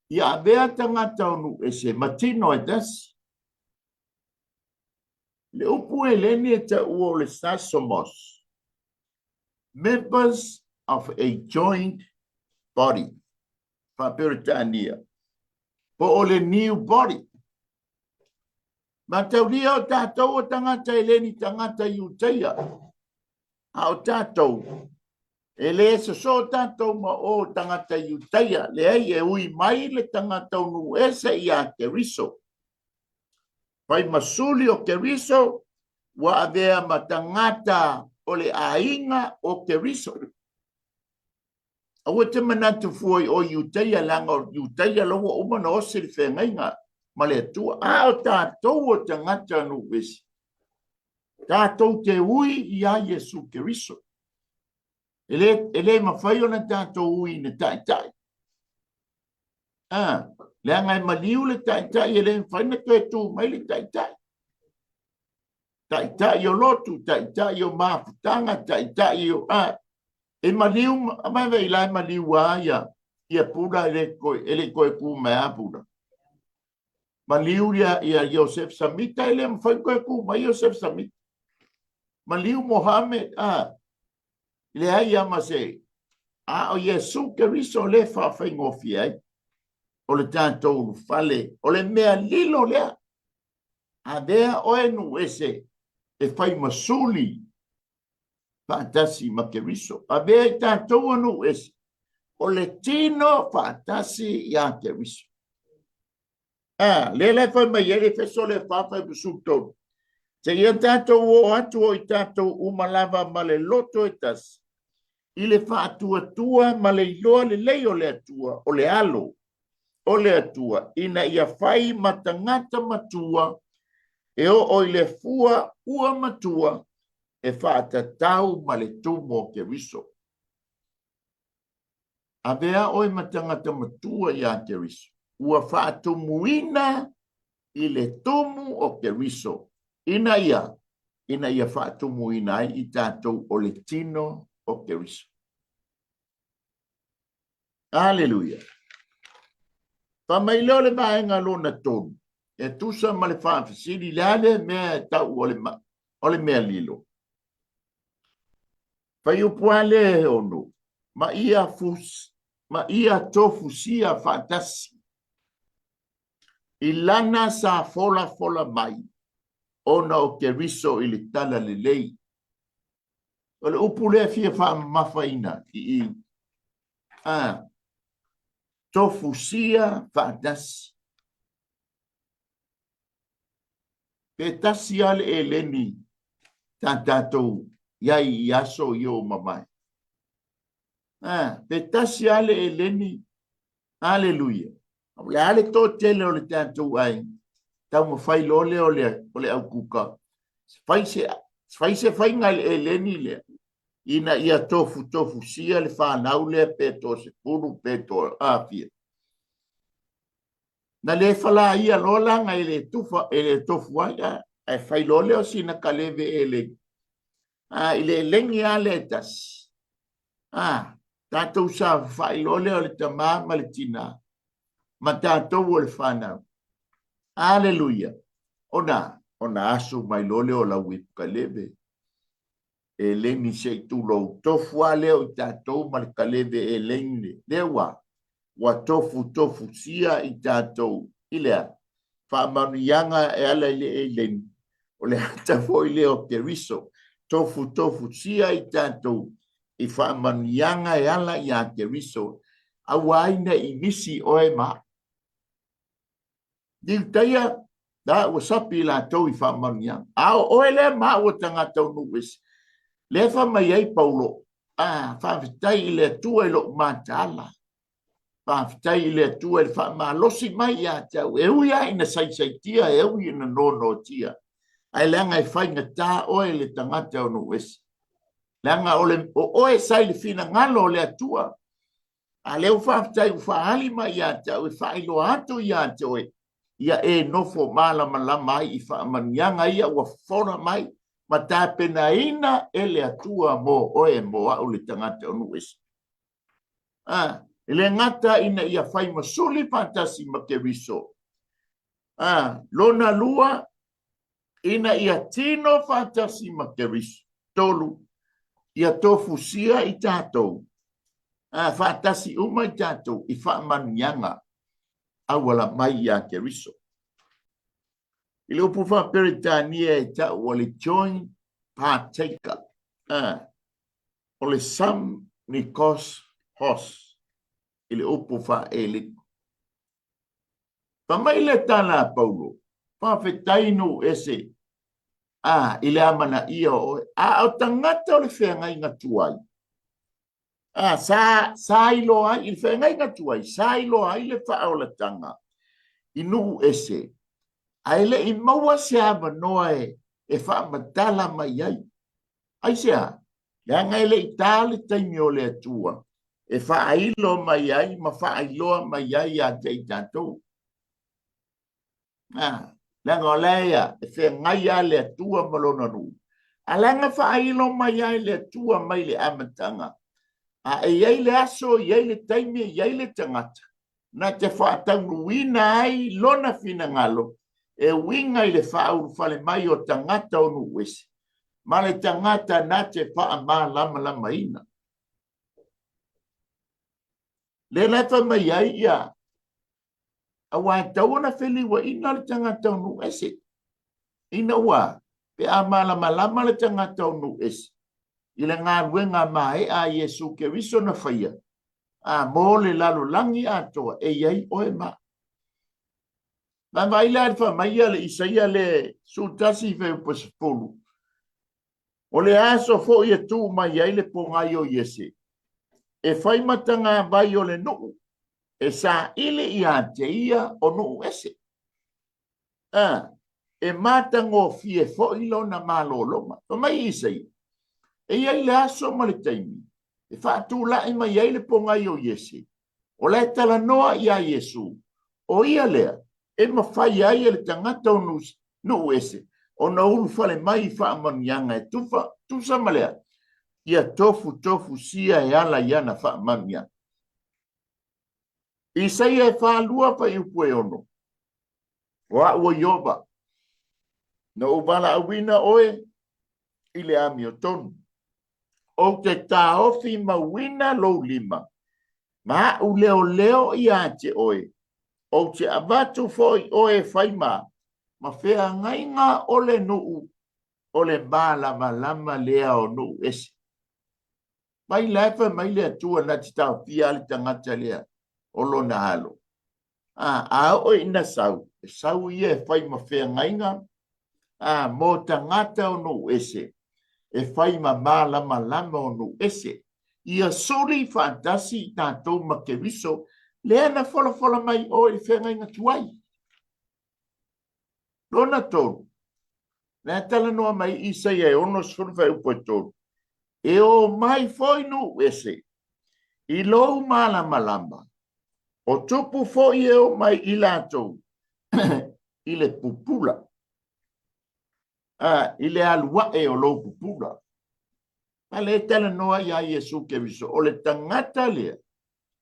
ia avea tagata o nuu ese ma tino e tasi. Le upu Heleni e taua o le sasomos, members of a joint body, faa-Peretania, po o le new body. Mataulia o tatou o tagata Heleni, tagata Iutaia, a o tatou, e le sosoo tatou ma o tagata Iutaia, leai, e ui mai le tagata o nuu ese ia Keriso. Fai ma suli o Keriso, ua avea ma tagata o le aiga o Keriso. Aua te manatu fua i o Iutaia, leaga o Iutaia la ua uma ona osi le feagaiga ma le Atua. A o tatou o tagata nuu ese, tatou te ui iā Iesu Keriso. E le, e le mafai ona tatou ui i ni taitai. A, leaga e maliu le taitai, e le mafai ona toe tu mai le taitai. Taitai o lotu, taitai o mafutaga, taitai o... A, e maliu, vaai la e maliu lava ia, ia Pula e le toe, e le toe tu mai lava Pula. Maliu ia, ia Iosef Samita, e le mafai ona toe tu mai Iosef Samita. Maliu Mohammed, a, leai lava ma se... A o Iesu Keriso lea e faafaigofie ai o le tatou ulufale, o le mea lilo lea. Avea oe nuu ese e fai ma suli faatasi ma Keriso. Avea i tatou o nuu ese, o le tino faatasi iā Keriso. A, lea la e fai mai ai Efeso le 4 fai 13. Seia tatou oo atu o i tatou uma lava ma le loto e tasi, i le faatuatua ma le iloa lelei o le Atua, o le Alo o le Atua, ina ia fai ma tagata matua e oo i le fua ua matua e faatatau ma le tumu o Keriso. Avea oe ma tagata matua iā Keriso, ua faatumuina i le tumu o Keriso, ina ia, ina ia faatumuina ai i tatou o le tino o Keriso. Aleluia! Fai mai lea o le vaega lona tolu, e tusa ma le faafesili, le a lea mea e tau o le, o le mea lilo? Fuaiupu a lea e 6, ma ia, fus, ma ia tofusia faatasi i lana sa folafola mai ona o Keriso i le Tala Lelei. O le upu lea e fia faamamafaina i i, a, tofusia faatasi. Pe tasi lava le eleni sa tatou i ai i aso ia ua mavae. A, pe tasi lava le eleni, aleluia. O le a le toatele o le tatou aiga, taumafai loa lea o le, o le aukuka, fai se, fai se faiga i le eleni lea, ina ia tofutofusia le fanau lea pe toasefulu pe toafia. Na le falaia loa laga e le tufa, e le tofu ai, a, ae fai loa lea o sina kaleve eleni. A, i le eleni lava lea e tasi, a, tatou saofafai loa lea o le tamā ma le tinā, ma tatou o le fanau. Aleluia! Ona, ona asu mai loa lea o lau ipu kaleve. Eleni se i tulou, tofu lava lea o i tatou ma le kaleve eleni le, lea ua, ua tofu tofusia i tatou i le a? Faamanuiaga e ala i le eleni, o le ata foi lea o Keriso, tofu tofusia i tatou i faamanuiaga e ala iā Keriso, aua ai ne i misi oe ma au. Iutaia, la ua sapi latou i faamanuiaga. A o oe lea ma au o tagata o nuu ese. Lea fai mai ai Paulo, a, faafetai i le Atua i lou mataala. Faafetai i le Atua i le faamalosi mai ia te au. E ui lava ina saisaitia, e ui ina nonotia, ae leaga e faigata oe le tagata o nuu ese. Leaga o, le, o oe sa i le finagalo o le Atua. A lea ua faafetai ua faaali mai ia te au e faailoa atu ia te oe, ia e nofo malamalama ai i faamanuiaga ia ua fola mai ma tapenaina e le Atua mo oe mo au le tagata o nuu ese. A, e le gata ina ia fai ma suli faatasi ma Keriso. A, lona lua, ina ia tino faatasi ma Keriso. 3, ia tofusia i tatou, a, faatasi uma i tatou i faamanuiaga auala mai iā Keriso. I le upu faa-Peretania e tau o le joint partaker, a, o le sam nikos hos i le upu faa-Eleko. Fai mai le tala a Paulo, Faafetai nuu ese, a, i le amanaia o oe, a o tagata o le feagaiga tuai, a, sa, sa iloa ai, i le feagaiga tuai, sa iloa ai le faaolataga i nuu ese, ae le i maua se avanoa e, e faamatala mai ai. Aisea? Leaga e le i ta le taimi o le Atua e faailo mai ai ma faailoa mai ai ia te i tatou. Ah, leaga o la ia, e feagai lava le Atua ma lona nuu. A leaga faailo mai ai le Atua mai le amataga. A e i ai le aso, e i ai le taimi, e i ai le tagata, na te faataunuuina ai lona finagalo e uiga i le faaulufale mai o tagata o nuu ese, ma le tagata na te faamalamalamaina. Lea la e fai mai ai ia, aua e tatau ona feliuaina le tagata o nuu ese, ina ua pe a malamalama le tagata o nuu ese i le galuega maea a Iesu Keriso na faia, a mo le lalolagi atoa e i ai oe ma. Vaavaai la i le fai mai a le Isaia le 11 fuaiupu 10, O le aso foi e tuu mai ai le pogai o Iese, e fai ma tagavai o le nuu, e saili ia te ia o nuu ese. A, e matagofie foi lona malologa. Fai mai Isaia, e i ai le aso ma le taimi e faatulai mai ai le pogai o Iese, o la e talanoa iā Iesū, o ia lea e mafai ai e le tagata o nuu ese ona ulufale mai i faamanuiaga e tufa, tusa ma lea, ia tofutofusia e ala i ana faamanuiaga. Isaia e 42 fuaiupu e 6, O a'u o Ieova, na ou valaauina oe i le amiotonu, ou te taofi mauina lou lima, ma a'u leoleo ia te oe, ou te avatu foi oe e fai ma, ma feagaiga o le nuu, o le malamalama lea o nuu ese. Mai la e fai mai le Atua na te taofia le tagata lea o lona alo. A, a oo ina sau, e sau ia e fai ma feagaiga, a, mo tagata o nuu ese, e fai ma malamalama o nuu ese. Ia suli faatasi i tatou ma Keriso, lea na folafola mai oe i le feagaiga tuai. Lona tolu, lea talanoa mai Isaia e 60 fuaiupu e 3, e o mai foi nuu ese i lou malamalama, o tupu foi e o mai i latou i le pupula, a, i le alu ae o lou pupula. A lea e talanoa iā Iesu Keriso, o le tagata lea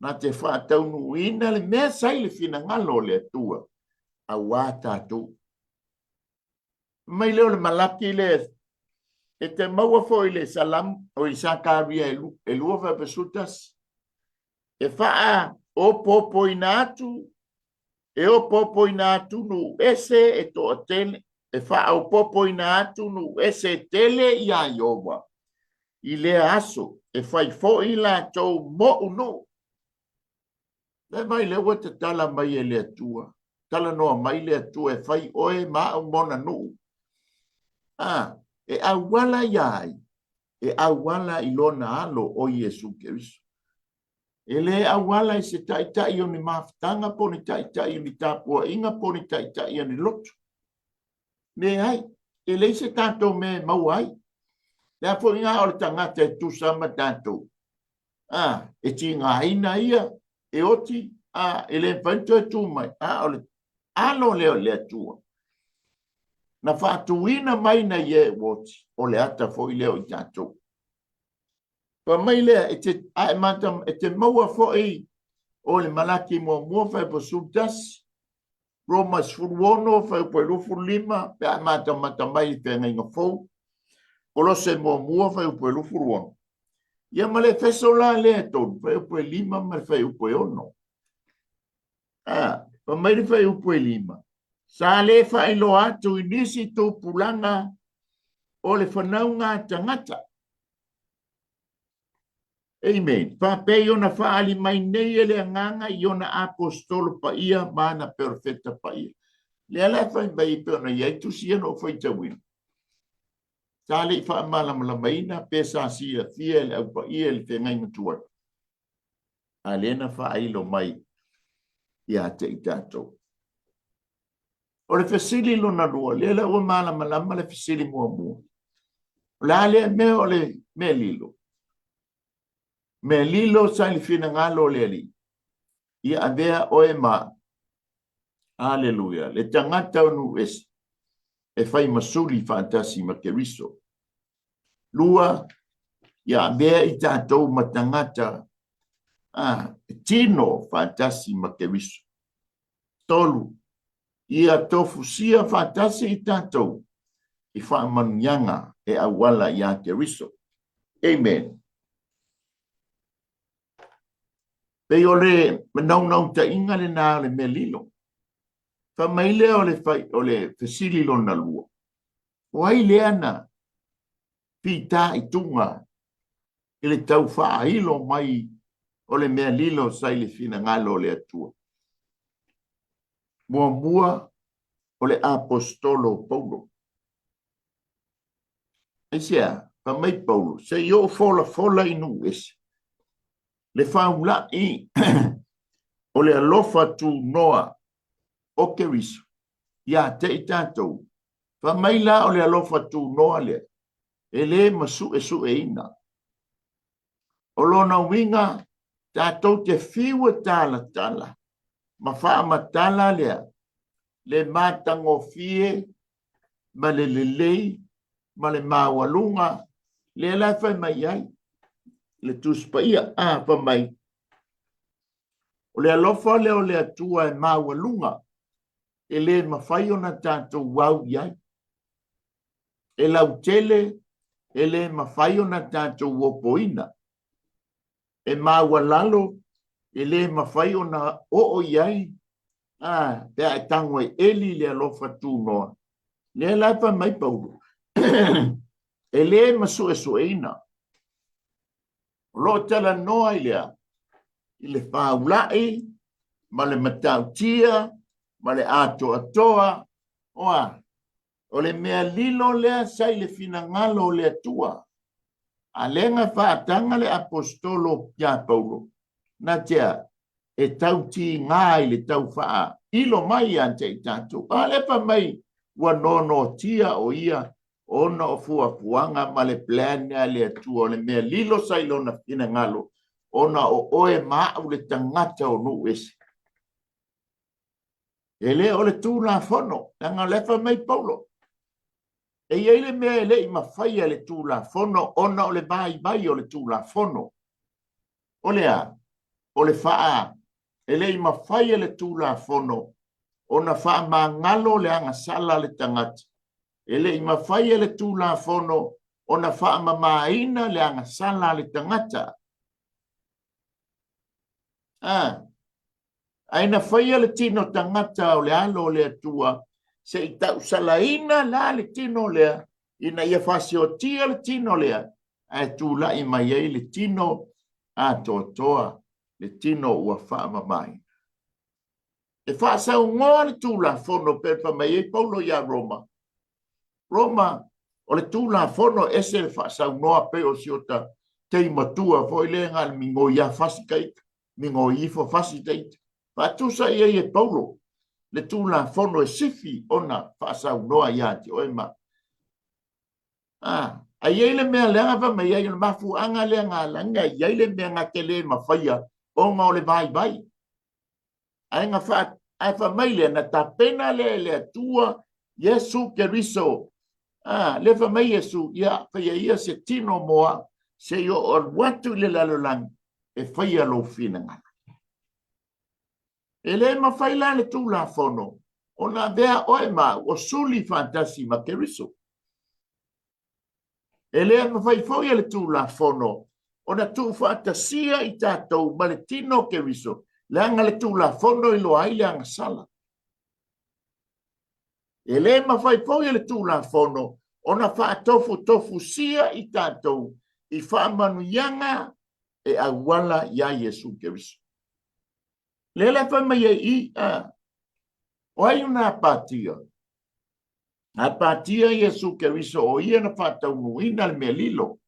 na te faataunuuina le mea sa i le finagalo o le Atua auā tatou. Mai lea o le Malaki lea e te maua foi le Salam o i Sakaria e 2:11 e faaopoopoina atu e opoopoina atu nuu ese e toatele e faaopoopoina atu nuu ese e tele iā Ieova i lea aso e fai foi latou moʻu nuu. Fai mai lea ua tatala mai e le Atua, talanoa mai le Atua e fai oe ma au mona nuu. A, e auala iā ai, e auala i lona alo o Iesu Keriso. E le auala i se taitai o ni mafutaga po o ni taitai o ni tapuaiga po o ni taitai o ni lotu. Leai, e leai se tatou mea e maua ai. Le a foi ngā o le tagata e tusa ma tatou. A, e tigaina ia, e oti, a, e le mafai ona toe tu mai. A, o le alo lea o le Atua. Na faatuina mai na ia e ua oti, o le ata foi lea o i tatou. Fai mai lea, e te, a e mata, e te maua foi o le Malaki muamua fuaiupu 11, Roma 16 fuaiupu 25, pe a matamata mai i le Feagaiga Fou, Kolose muamua fuaiupu 26. Ia ma le Efeso la lea e 3 fuaiupu 5 ma le fuaiupu 6. A, fai mai le fuaiupu 5, sa le faailoa atu i nisi tupulaga o le fanauga a tagata. Amen. Faapei ona faaali mai nei e le Agaga i ona aposetolo paia ma ana perofeta paia. Lea la e fai mai e pei ona i ai tusi ia na ou faitauina. Sa le i faamalamalamaina pe sa silafia e le Au Paia i le feagaiga tuai. A lea na faailo mai ia te i tatou. O le fesili lona lua, lea la ua malamalama le fesili muamua. O le a lea mea o le mea lilo? Mea lilo sa i le finagalo o le Alii. Ia avea oe ma, aleluia, le tagata o nuu ese, e fai ma suli faatasi ma Keriso. Lua, ia avea i tatou ma tagata a, tino faatasi ma Keriso. 3, Ia tofusia faatasi i tatou i faamanuiaga e auala iā Keriso. Amen. Pei o le naunautaiga lena o le mea lilo. Fai mai lea o le, fai, o le fesili lona lua. O ai lea na fita i tuga i le tau faailo mai o le mea lilo sa i le finagalo o le Atua? Muamua, o le aposetolo o Paulo. Aisea? Fai mai Paulo, se i ou folafola i nuu ese, le faula'i o le alofa tunoa o Keriso ia te i tatou. Fai mai la o le alofa tunoa lea, e le masuesueina. O lona uiga, tatou te fiu e talatala ma faamatala lea le matagofie ma le lelei ma le maualuga lea la e fai mai ai le Tusi Paia. A, fai mai, o le alofa lea o le Atua e maualuga, e le mafai ona tatou au i ai. E lautele, e le mafai ona tatou opoina. E maualalo, e le mafai ona oo i ai, a, pe a e tago e eli le alofa tunoa. Lea la e fai mai Paulo, e le masuesueina. O lo o talanoa i le a? I le faula'i ma le matautia ma le atoatoa o a? O le mea lilo lea sa i le finagalo o le Atua. A lea na faataga le aposetolo ia Paulo, na te a? E tautigā i le tau faailo mai ia te i tatou. A lea fai mai ua nonotia o ia ona o fuafuaga ma le plan a le Atua, o le mea lilo sa i lona finagalo, ona o oe ma a'u le tagata o nuu ese. E le o le Tulafono, leaga o lea fai mai Paulo, e i ai le mea e le i mafaia e le Tulafono ona o le vaivai o le Tulafono. O le a? O le faa, e le i mafai e le Tulafono ona faamagalo le agasala a le tagata. E le i mafai e le Tulafono ona faamamaina le agasala a le tagata. A, ae na faia le tino tagata o le Alo o le Atua se i tausalaina la le tino lea, ina ia faasiotia le tino lea, ae tulai mai ai le tino atoatoa, le tino ua faamamaina. E faasaugoa le Tulafono pe fai mai ai Paulo ia Roma. Roma, o le Tulafono ese le faasaunoa pei o si ota tei matua foi lea na le migoi ia fasi ka ita, migoi ifo fasi ta ita. Faatusa i ai e Paulo le Tulafono e sifi ona faasaunoa ia te oe ma A, a i ai le mea leaga fai mai ai, o le mafuaaga lea na ala ai na i ai le mea na te le mafaia ona o le vaivai. Ae na fa, ae fai mai lea, na tapena lea e le Atua Iesu Keriso. A, lea fai mai Iesu, ia, faia ia se tino mo au. Se i ou alu atu i le lalolagi e faia lou finagalo. E le mafai la le Tulafono ona avea oe ma au o suli faatasi ma Keriso. E le mafai foi e le Tulafono ona tuufaatasia i tatou ma le tino o Keriso, leaga le Tulafono e iloa ai le agasala. E le mafai foi e le Tulafono ona faatofutofusia i tatou i faamanuiaga e auala iā Iesu Keriso. Lea la e fai mai ai i, a, o ai na apatia? Na apatia Iesu Keriso o ia na faataunuuina le mea lilo.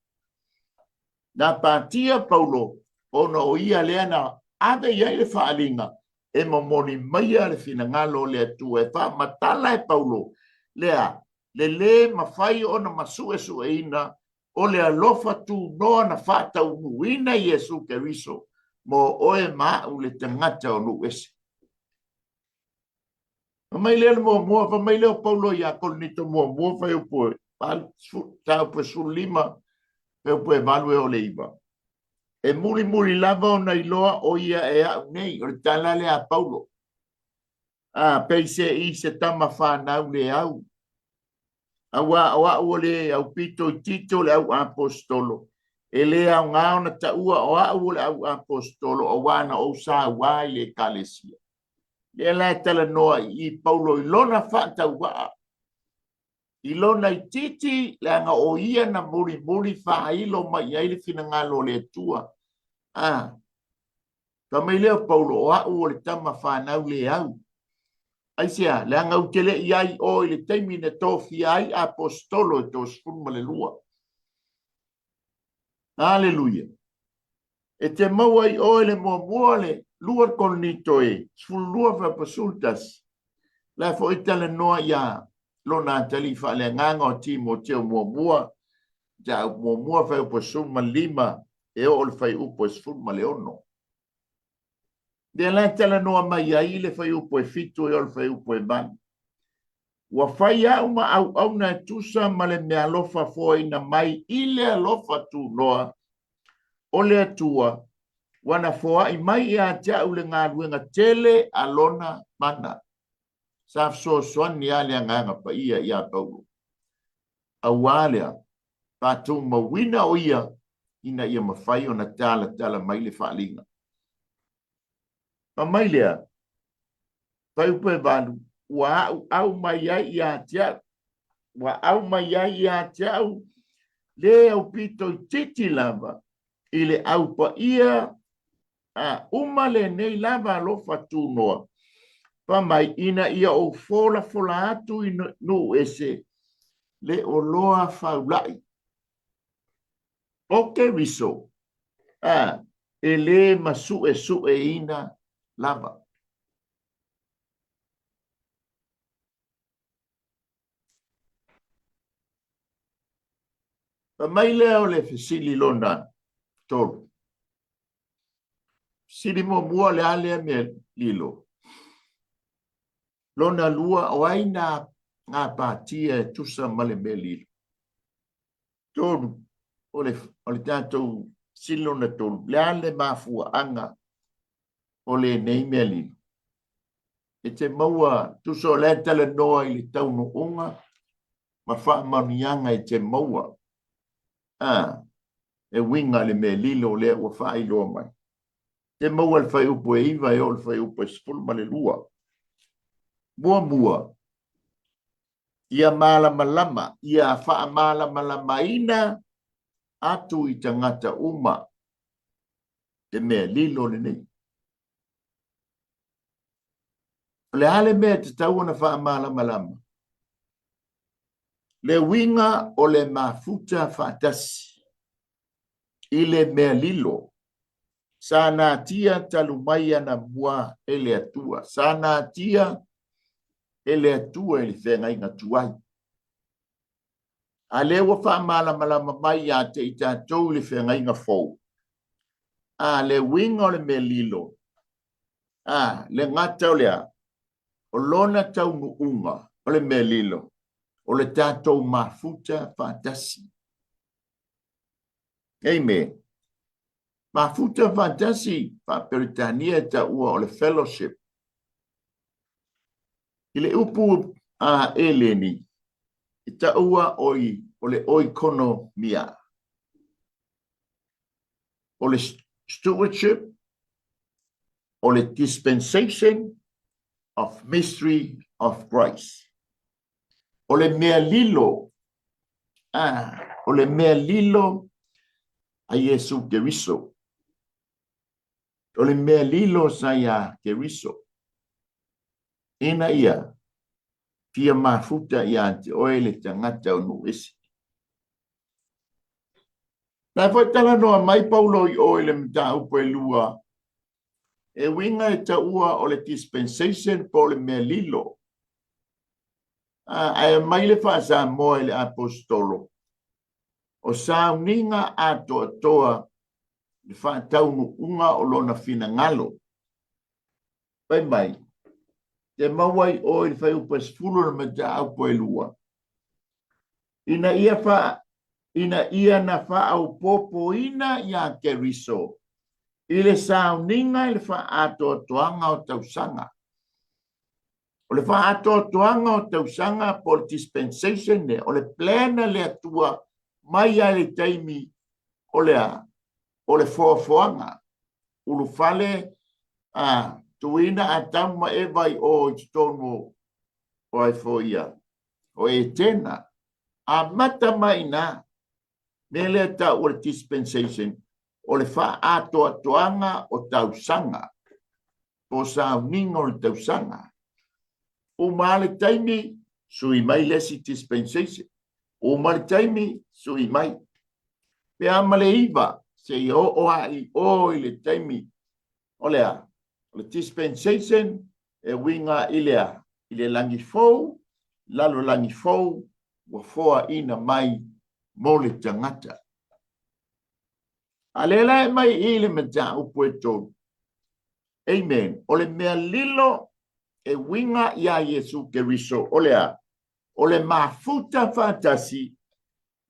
Na apatia Paulo ona o ia lea na ave i ai le faaaliga e momoli maia le finagalo o le Atua e faamatala e Paulo lea le lē mafai ona masuesueina o le alofa tunoa na faataunuuina Iesu Keriso mo oe ma a'u le tagata o nuu ese. Fai mai lea le muamua, fai mai lea o Paulo iā Korinito muamua, fuaiupu e mataupu e 15, fuaiupu e 8 e oo i le 9. E mulimuli lava ona iloa o ia e a'u nei, o le tala lea a Paulo. A, peisei se tama fanau le au. Auā o a'u o le aupito itiiti o le au aposetolo, e le aoga ona taua o a'u o le au aposetolo auā na ou sauā i le Ekalesia. Lea la e talanoa i i Paulo i lona faatauvaa, i lona itiiti, leaga o ia na mulimuli faailo mai i ai le finagalo o le Atua. A, fai mai lea o Paulo, o a'u o le tama fanau le au. Aisea? Leaga ou te le i ai i o i le taimi na tofia ai aposetolo e 32. Aleluia! E te maua i oe le muamua le 2 Korinito e 12 fuaiupu 11. La foi talanoa ia lona atalii faaleagaga o Timoteo muamua, mataupu muamua fuaiupu 15 e oo i le fuaiupu 16. Lea la e talanoa mai ai le fuaiupu e 7 e oo i le fuaiupu e 8. Ua fai au ma auauna e tusa ma le meaalofa foaina mai i le alofa tunoa o le Atua, ua na foai mai ia te au le galuega tele a lona mana. Sa fesoasoani lava le Agaga Paia iā Paulo. Auā lea, faatumauina o ia ina ia mafai ona talatala mai le faaaliga. Fai mai lea, fuaiupu e 8, ua auau mai ai ia te au, ua au mai ai ia te au le aupito itiiti lava i le au paia a uma lenei lava alofa tunoa, fai mai, ina ia ou folafola atu i nuu ese le oloa faula'i o Keriso, a e le masuesueina lava. Fai mai lea o le fesili lona 3. Fesili muamua, le a lea mea lilo? Lona lua, o ai na gapatia e tusa ma le mea lilo? 3, o le, o le tatou fesili lona 3, le a le mafuaaga o lenei mea lilo? E te maua, tusa o la e talanoa i le taunuuga ma faamanuiaga e te maua. A, e uiga le mea lilo lea ua faailoa mai. Te maua le fuaiupu e 9 e oo i le fuaiupu e 12. Muamua, ia malamalama, ia faamalamalamaina atu i tagata uma le mea lilo lenei. O le a le mea e tatau ona faamalamalama? Le uiga o le mafuta faatasi i le mea lilo sa natia talu mai anamua e le Atua, sa natia e le Atua i le feagaiga tuai. A lea ua faamalamalama mai ia te i tatou i le feagaiga fou. A le uiga o le mea lilo, a le gata o le a? O lona taunuuga o le mea lilo, o le tatou mafuta faatasi. Amen. Mafuta faatasi faa-Peretania e taua o le fellowship. I le upu a Eleni, e taua oi o le oikonomia. O le stewardship, o le dispensation of mystery of grace. O le mea lilo, ah, o le mea lilo a Iesu Keriso. O le mea lilo sa iā Keriso. Ina ia fia mafuta iā te oe le tagata o nuu ese. La foi talanoa mai Paulo i o i le mataupu e lua, e uiga e taua o le dispensation po o le mea lilo. Ae aumai le faa-Samoa i le Aposetolo, o sauniga atoatoa le faataunuuga o lona finagalo. Fai mai, te maua i o i le fuaiupu e 10 o le mataupu e lua, ina ia fa, ina ia na faaopoopoina iā Keriso i le sauniga i le faaatoatoaga o tausaga. O le faaatoatoaga o tausaga po o le dispensation lea, o le plan a le Atua mai lava i le taimi o le a? O le foafoaga. Ulufale a tuuina Atamu ma Eva i o i totonu o ai foi ia, o Etena. Amata mai i ina, mea lea e tau o le dispensation, o le faaatoatoaga o tausaga, po o sauniga o le tausaga. Uma lava le taimi, sui mai le isi dispensation. Uma le taimi, sui mai. Pe a ma le iva, seia oo lava i o i le taimi o le a? O le dispensation e uiga i le a? I le lagi fou, lalolagi fou ua foaina mai mo le tagata. A lea la e mai i le mataupu e tolu. Amen. O le mea lilo e uiga iā Iesu Keriso o le a? O le mafuta faatasi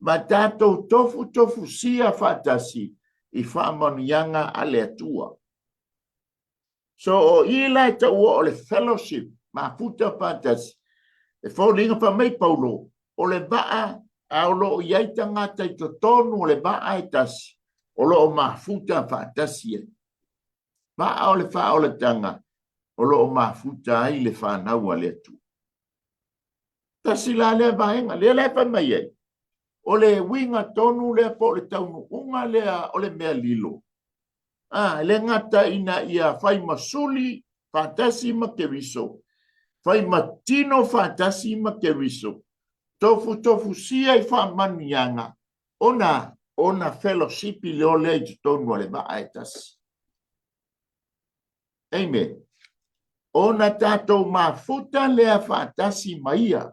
ma tatou tofutofusia faatasi i faamanuiaga a le Atua. So o i la e taua o le fellowship, mafuta faatasi. E foliga fai mai Paulo, o le vaa a o lo o i ai tagata i totonu o le vaa e tasi, o lo o mafuta faatasi ai. Vaa o le faaolataga o lo o mafuta ai le fanau a le Atua. Tasi la lea vaega, lea la e fai mai ai, o le uiga tonu lea po o le taunuuga lea o le mea lilo. A, e le gata ina ia fai ma suli faatasi ma Keriso, fai ma tino faatasi ma Keriso, tofutofusia i faamanuiaga, ona ona felosipi leo lea i totonu o le vaa e tasi. Amen. Ona tatou mafuta lea faatasi ma ia.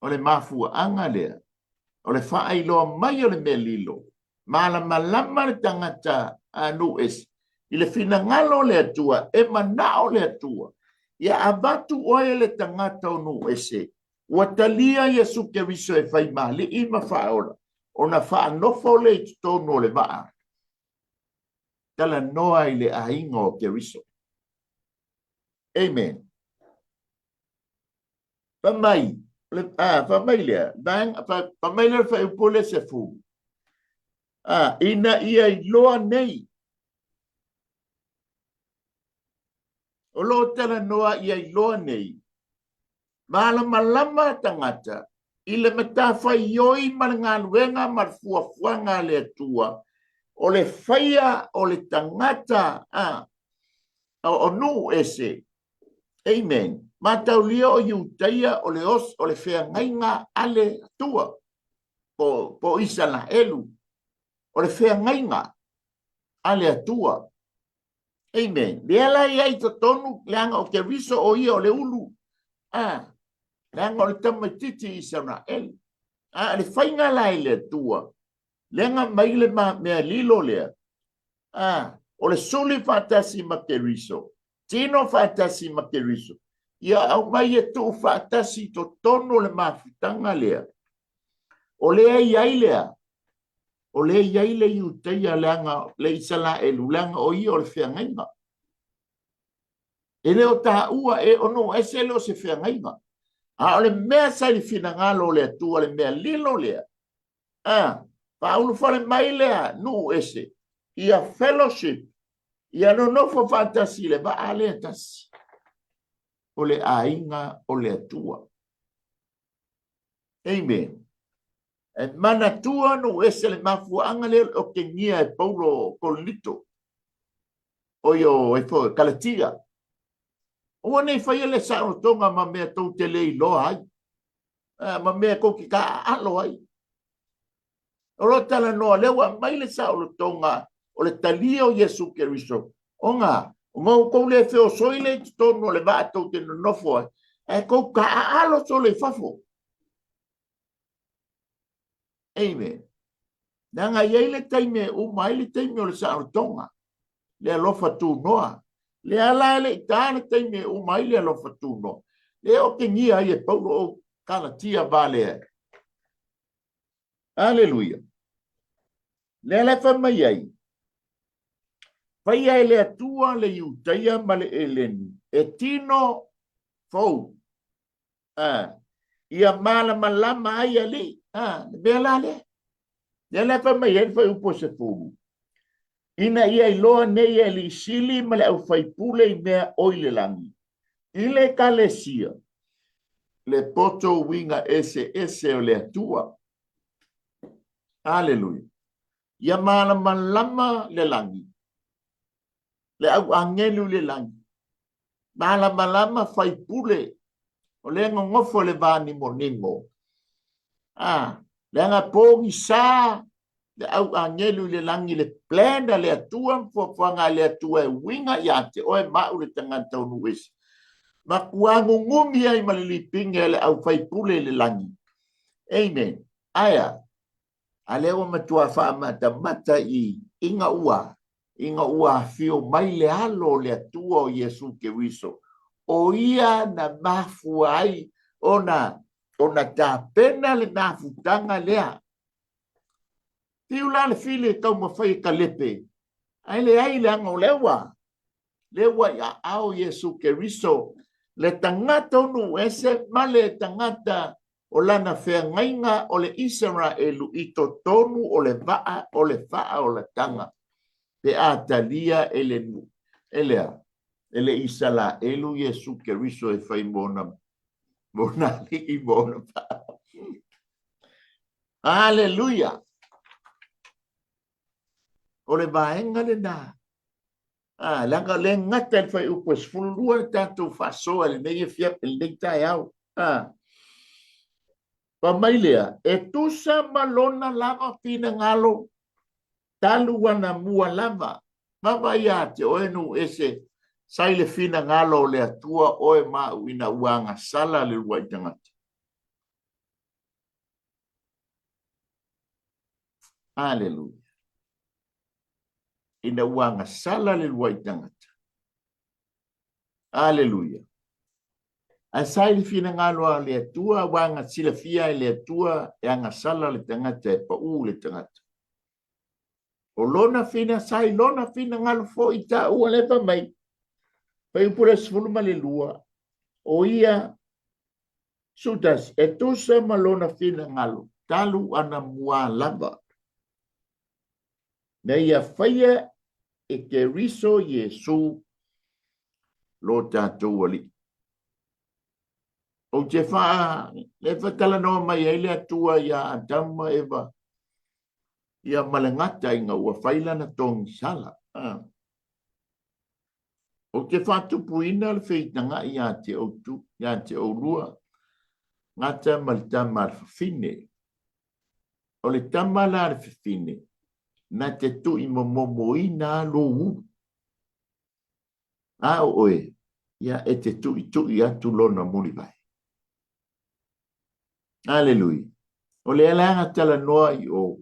O le mafuaaga lea, o le faailoa mai o le mea lilo, malamalama le tagata a nuu ese i le finagalo o le Atua, e manao le Atua ia avatu oe e le tagata o nuu ese ua talia Iesu Keriso e fai ma Alii ma Faaola, ona faanofo lea i totonu o le vaa. Talanoa i le aiga o Keriso. Amen. Fai mai, ah, fai mai lea, fai mai lea le fuaiupu lea 10. Ah, ina ia iloa nei. O lo o talanoa ia iloa nei. Malamalama tagata i le matafaioi ma le galuega ma le fuafuaga a le Atua, o le faia o le tagata a o nuu ese. Amen. Mataulia o Iutaia o le os, o le feagaiga a le Atua, po, po Isalaelu, o le feagaiga a le Atua. Amen. Lea la i ai totonu, leaga o Keriso o ia o le ulu. Ah, leaga o le tamaitiiti i Isaraelu. A le faiga la i le Atua, leaga mai le mea lilo lea. Ah, o le suli faatasi ma Keriso, tino faatasi ma Keriso. Ia aumai e tuu faatasi i totonu o le mafutaga lea. O lea i ai lea. O lea e i ai le Iutaia leaga le Isalaelu, leaga o ia o le feagaiga. E le o taua e o nuu ese e le o se feagaiga. A o le mea sa i le finagalo o le Atua, le mea lilo lea, a, faaulufale mai lea nuu ese, ia fellowship, ia nonofo faatasi i le vaa lea tasi, o le aiga o le Atua. Amen. E manatua nuu ese le mafuaaga lea o le otegia e Paulo o Korinito, o ia o ai foi, Kalatia. Aua ne i faia le saolotoga ma mea tou te le iloa ai, ma mea tou te taaalo ai. O lo talanoa, lea ua aumai le saolotoga o le talia o Iesu Keriso, ona ona outou le feosoi lea i totonu o le vaa tou te nonofo ai, ae tou taaalo solo i fafo. Amen. Leaga e i ai le taimi e uma ai le taimi o le saolotoga, le alofa tunoa. Lea la e le i ta le taimi e uma ai le alofa tunoa. Lea otegia ai e Paulo o Kalatia va lea. Aleluia. Lea la e fai mai ai, faia e le Atua le Iutaia ma le Eleni e tino fou a, ia malamalama ai alii. A, le mea la lea. Lea la e fai mai ai le fuaiupu e 10, ina ia iloa nei e alii sili ma le aufaipule i mea o i le lagi, i le Ekalesia, le poto uiga eseese o le Atua. Aleluia. Ia malamalama le lagi, le au agelu i le lagi, malamalama faipule, o lea nonofo le vanimonimo. A, leaga pogisa le au agelu i le lagi le plan a le Atua ma fuafuaga a le Atua e uiga ia te oe ma au le tagata o nuu ese. Matua gugumi ai ma le lipine a le au faipule i le lagi. Amen. Ae a? A lea ua matua faamatamata i ina ua ina ua afio mai le Alo o le Atua o Iesu Keriso, o ia na mafua ai ona ona tapena le mafutaga lea. Fiu la le fili e taumafai e talepe, ae leai leaga o lea ua lea ua i aao Iesu Keriso, le tagata o nuu ese ma le tagata o lana feagaiga o le Isaraelu i totonu o le vaa o le faaolataga, pe a talia e le nuu, e le a? E le Isaraelu Iesu Keriso e fai mo ona, mo ona alii mo ona faa. Aleluia! O le vaega lena. Ah, leaga o lea e gata i le fuaiupu e 12 le tatou faasoa i lenei afiafi, i lenei taeao. Ah. Fai mai lea, e tusa ma lona lava finagalo, talu anamua lava. Vaavaai ia te oe nuu ese, sa i le finagalo o le Atua oe ma au ina ua agasala le uluai tagata. Aleluia. Ina ua agasala le luai tagata. Aleluia. Ae sa i le finagalo a le Atua, ua aga silafia e le Atua e agasala le tagata, e paʻū le tagata. O lona fina, sa i lona finagalo foi taua le fai mai, fuaiupu le 12, o ia 11, e tusa ma lona finagalo, talu anamua lava. Na ia faia e Keriso Iesu lo tatou Alii. Ou te faa, le faatalanoa mai ai le Atua iā Atamu ma Eva, ia ma le gata ina ua fai lana togisala. Ah. Ou te faatupuina le feitagaʻi iā te outu, iā te oulua, gata ma le tama a le fafine. O le tama la a le fafine, na te tuʻimomomoina lou ulu. A o oe, ia e te tuʻituʻi atu lona mulivae. Aleluia. O lea la na talanoa i o,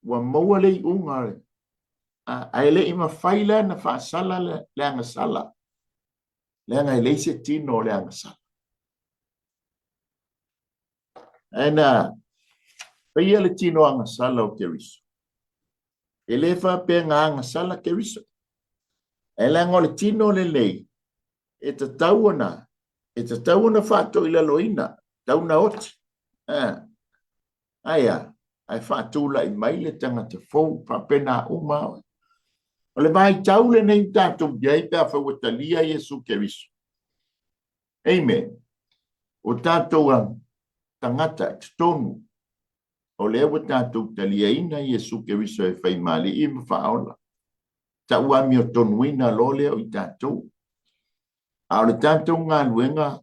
ua maua le iuga, ae le i mafai la na faasala le agasala, leaga e leai se tino o le agasala. Ae na faia le tino agasala o Keriso. E le faapea na agasala Keriso. Ae leaga o le tino lenei, e tatau ona, e tatau ona faatoilaloina, tatau ona oti. A, ae a? Ae faatulai mai le tagata fou, faapena uma oe. O le vaitau lenei ua tatou i ai pe afai ua talia Iesu Keriso. Amen. O tatou tagata i totonu o lea ua tatou taliaina Iesu Keriso e fai ma Alii ma Faaola. Tau amiotonuina loa lea o i tatou. A o le tatou galuega,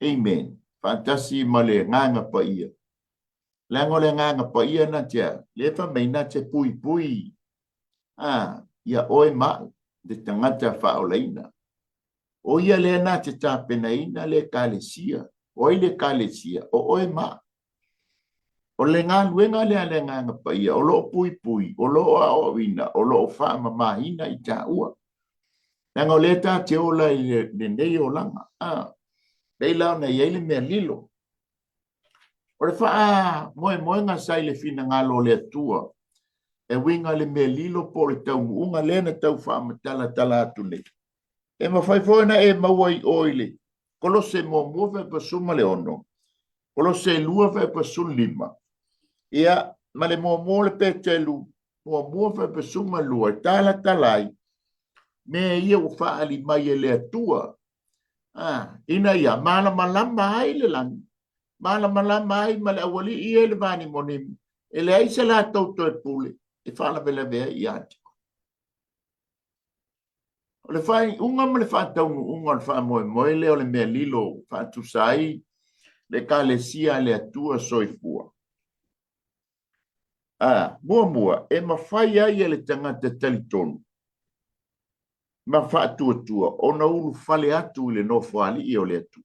amen, faatasi ma le Agaga Paia, leaga o le Agaga Paia na te, lea fai mai na te puipui a, ia oe ma au, le tagata faaolaina. O ia lea na te tapenaina le Ekalesia. O ai le Ekalesia? O oe ma au. O le galuega lea a le Agaga Paia, o lo o puipui, o lo o aoaoina, o lo o faamamaina i taua. Leaga o lea ta te ola i lenei olaga. A, pei la ona i ai le mea lilo. O le faamoemoega sa i le finagalo o le Atua, e uiga le mea lilo po o le taunuuga lea na tau faamatalatala atu nei. E mafai foi ona e maua i o i le Kolose muamua fuaiupu 16, Kolose 2 fuaiupu 15, ia, ma le muamua o le Petelu muamua fuaiupu 12, e talatala ai mea ia ua faaali mai e le Atua, a, ina ia malamalama ai le lagi, malamalama ai ma le aualii ia i le vanimonimo, e leai se latou toe pule e faalavelave ai ia te oe. O le faaiuga ma le faataunuuga o le faamoemoe lea o le mea lilo faatusa ai le Ekalesia a le Atua Soifua. A, muamua, e mafai ai e le tagata talitonu ma faatuatua ona ulufale atu i le Nofoalii o le Atua.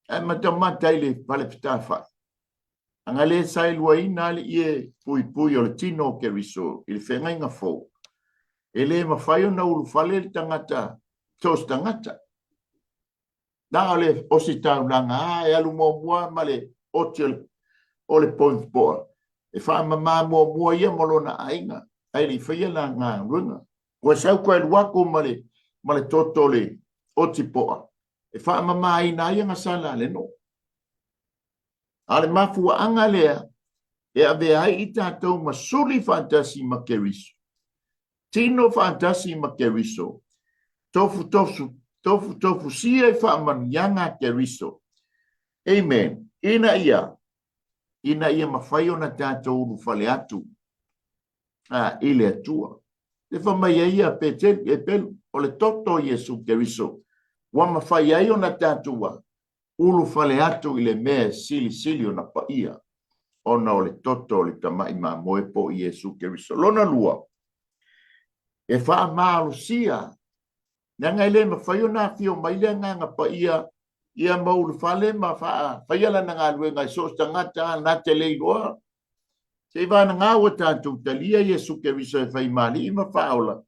Ae matamata i le fale fetafai, Ana le saeluaina le ie puipui o le tino o Keriso i le feagaiga fou, e le mafai ona ulufale le tagata so o se tagata. Na o le ositaulaga lava e alu muamua ma le oti o le poipoa e faamama muamua ia ma lona aiga, ae le i faia lana galuega. Ua sau koe alu aku ma le, ma le toto o le oti poa e faamamaina ai agasala a le nuu. A o le mafuaaga lea e avea ai i tatou ma suli faatasi ma Keriso, tino faatasi ma Keriso, tofutofu, tofutofusia i faamanuiaga a Keriso. Amen. Ina ia, ina ia mafai ona tatou ulufale atu a, i le Atua. Le fai mai ai ia Petelu, e Pelu, o le toto o Iesu Keriso, ua mafai ai ona tatou a, ulufale atu i le mea e silisili ona paia, ona o le toto o le Tamai Mamoe po o Iesu Keriso. Lona lua, e faamalosia, leaga e le mafai ona afio mai le Agaga Paia ia ma ulufale ma faafaia lana galuega i so o se tagata na te le iloa. Seiavagana ua tatou talia Iesu Keriso e fai ma Alii ma Faaola,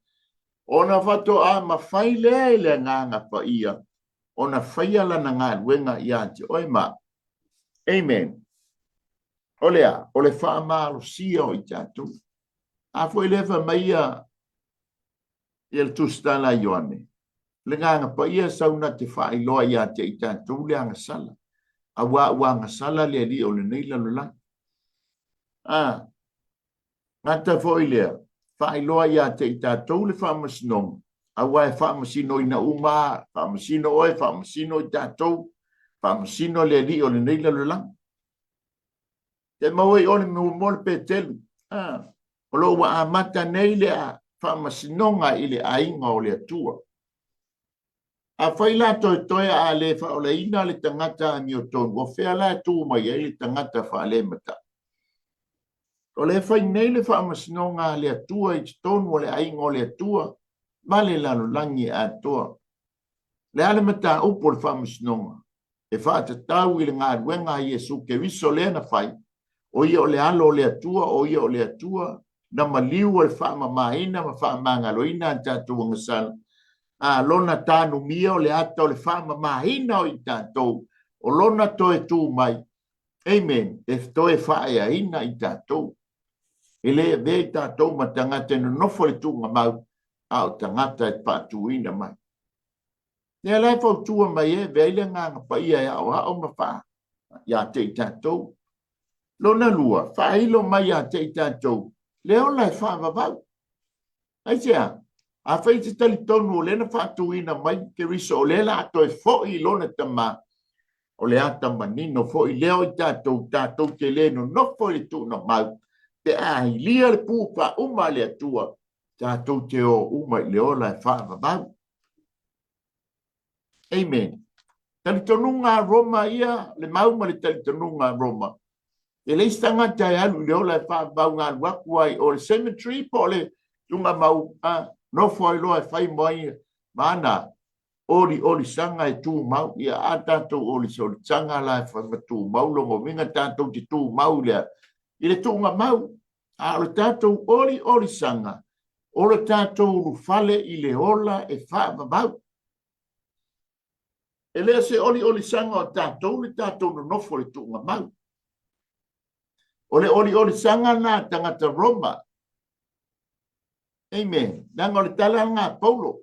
ona faatoa mafai lea i le Agaga Paia ona faia lana galuega ia te oe ma au. Amen. O le a? O le faamalosia o i tatou. A foi lea fai mai ia, ia le Tusitala a Ioane, le Agaga Paia sau na te faailoa ia te i tatou le agasala, auā ua agasala le alii o lenei lalolagi. A, Gata foi lea, faailoa ia te i tatou le faamasinoga, aua e faamasinoina uma lava, faamasino oe, faamasino i tatou, faamasino le alii o lenei lalolagi. Te maua i o le muamua le Petelu, a, o lo o ua amata nei le faamasinoga i le aiga o le Atua. Afai la toetoe a le faaolaina le tagata amiotonu, o fea la e tu mai ai le tagata faalematai? O lea e fai nei le faamasinoga a le Atua i totonu o le aiga o le Atua ma le lalolagi atoa. O le a le mataupu o le faamasinoga? E faatatau i le galuega a Iesu Keriso lea na fai, o ia o le Alo o le Atua, o ia o le Atua na maliu o le faamamaina ma faamagaloina a tatou agasala, a lona tanumia o le ata o le faamamaina o i tatou, o lona toe tu mai, amen, e toe faaeaina i tatou. E le avea i tatou ma tagata e nonofo i le tuugamau, a o tagata e faatuina mai. Lea la e fautua mai ai, avea ai le Agaga Paia e aoao ma faa ia te i tatou. Lona lua, faailo mai ia te i tatou le ola e faavavau. Aisea? Afai e te talitonu o lea na faatuina mai Keriso o lea la a toe foi i lona Tama, o le ata manino foi lea o i tatou, tatou te le nonofo i le tuugamau, pe a ilia le pu faauma a le Atua, tatou te o uma i le ola e faavavau. Amen. Talitonuga a Roma ia, le mau ma le talitonuga a Roma. E leai se tagata e alu i le ola e faavavau na alu atu ai o le cemetery po o le tuugamau, a nofo ai loa e fai mo ai ma ana oliolisaga e tumau. Ia a tatou oliolisaga la e fai ma tumau, lona uiga tatou te tumau lea i le tuugamau. A o le tatou oliolisaga, o le tatou ulufale i le ola e faavavau. E le o se oliolisaga o tatou le tatou nonofo i le tuugamau. O le oliolisaga lena a tagata Roma. Amen. Leaga o le tala lena a Paulo.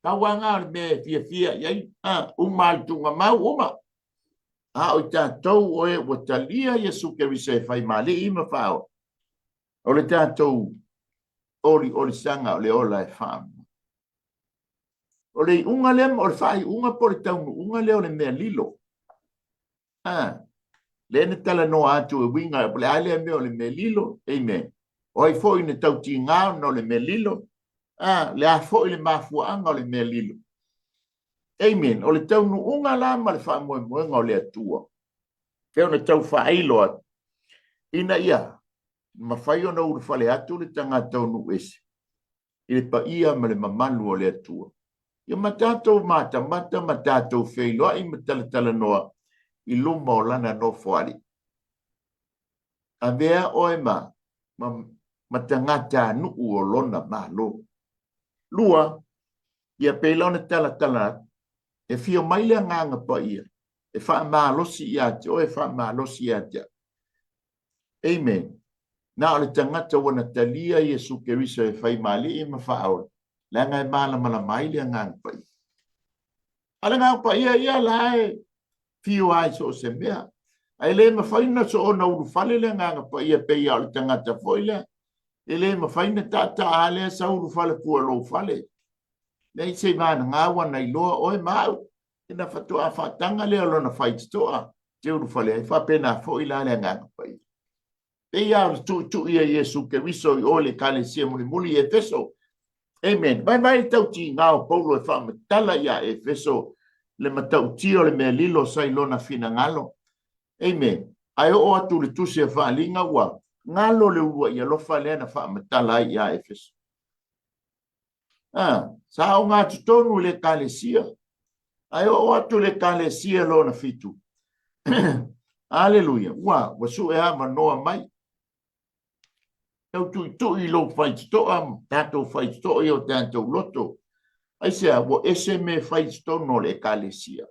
Pau lava lena o le mea e fiafia i ai. A, uma le tuugamau, uma. A o i tatou o e ua talia Iesu Keriso e fai ma Alii ma Faaola, o le tatou oliolisaga o le ola e faamua. O le iuga lea, o le faaiuga po o le taunuuga lea o le mea lilo. A, lea na talanoa atu e uiga, o le a lea mea o le mea lilo? Amen. O ai foi na tautiga ona o le mea lilo? A, le a foi le mafuaaga o le mea lilo? Amen. O le taunuuga la ma le faamoemoega o le Atua, pei ona tau faailo atu, ina ia mafai ona ulufale atu le tagata o nuu ese i le paia ma le mamalu o le Atua. Ia ma tatou matamata ma tatou feiloai ma talatalanoa i luma o lana nofoalii. Avea oe ma, ma, ma tagatanuu o lona Malo. Lua, ia pei la ona talatala atu, e fio mai le Agaga Paia e faamalosi ia te oe, e faamalosi ia te au. Amen. Na o le tagata ua na talia Iesu Keriso e fai ma Alii ma Faaola, leaga e malamalama ai le Agaga Paia. A le Agaga Paia ia la e fio ai so o se mea. Ae le mafai na soona ulufale le Agaga Paia pei a o le tagata foi lea. E le mafai na taataa lea sa ulufale fua lou fale. Nei se i vanaga ua na iloa oe ma au. Ina faatoa faataga lea o lona faitotoa te ulufale ai, faapena foi la le Agaga Paia. Pei lava o le tuitui a Iesu Keriso i o i le Ekalesia mulimuli i Efeso. Amen. Vaivai le tautiga o Paulo e faamatala ia Efeso le matautia o le mea lilo sa i lona finagalo. Amen. Ae oo atu le tusi a Faaliga ua galo le uluai alofa lea na faamatala ai ia Efeso. A, sa ogatotonu i le Ekalesia, ae oo atu le Ekalesia lona fitu. Aleluia! Ua, ua sue avanoa mai. Tau tuitui i lou faitotoa, tatou faitotoa i o tatou loto. Aisea, ua ese me fai i totonu o le Ekalesia.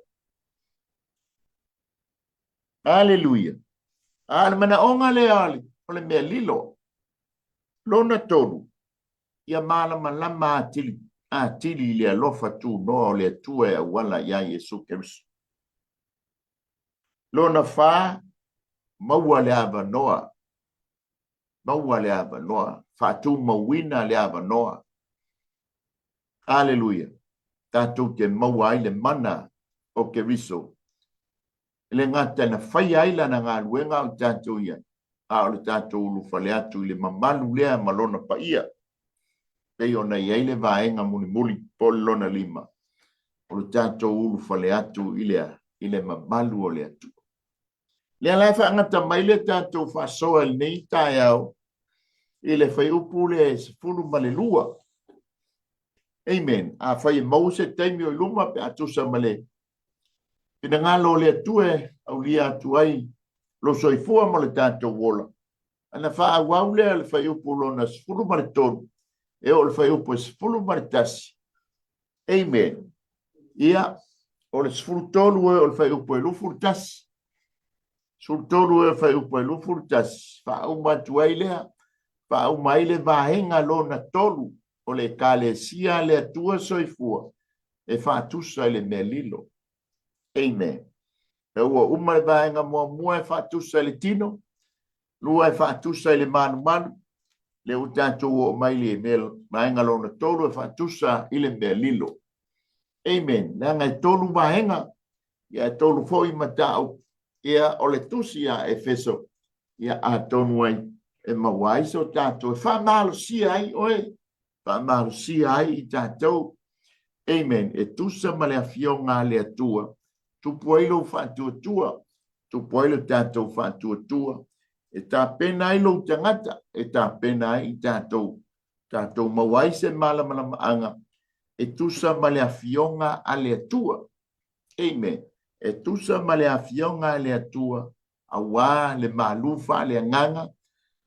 Aleluia! A o le manaoga lea o le mea lilo. Lona tolu, ia malamalama atili, atili i le alofa tunoa o le Atua e auala iā Iesu Keriso. Lona fa, maua le avanoa, maua le avanoa, faatumauina le avanoa. Aleluia! Tatou te maua ai le mana o Keriso E le gata na faia ai lana galuega o tatou ia, a o le tatou ulufale atu i le mamalu lea ma lona paia, pei ona i ai le vaega mulimuli po o le lona lima, o le tatou ulufale atu i le, i le mamalu o le Atua. Lea la e faagata mai le tatou faasoa i lenei taeao i le fuaiupu le 12. Amen. Afai e maua se taimi o i luma pe a tusa ma le finagalo o le Atua e aulia atu ai lou soifua ma le tatou ola. Ana faaauau lea le fuaiupu lona 13 e oo le fuaiupu e 11. Amen. Ia, o le 13 e oo le fuaiupu e 21. 13 e fuaiupu e 21, faauma atu ai lea. faauma ai le vaega lona tolu o le Ekalesia a le Atua Soifua e faatusa i le mea lilo. Amen. E ua uma le vaega muamua e faatusa i le tino, lua e faatusa i le malumalu, lea ua tatou oo mai le mea, vaega lona tolu e faatusa i le mea lilo. Amen. Leaga e tolu vaega, ia e tolu foi mataupu, ia o le tusi a Efeso, ia atonu ai e maua ai so tatou e faamalosia ai oe, faamalosia ai i tatou. Amen. E tusa ma le afioga a le Atua, tupu ai lou faatuatua, tupu ai lo tatou faatuatua, e tapena ai lou tagata, e tapena ai i tatou, tatou maua ai se malamalamaaga e tusa ma le afioga a le Atua. Amen. E tusa ma le afioga a le Atua, auā le malu faaleagaga,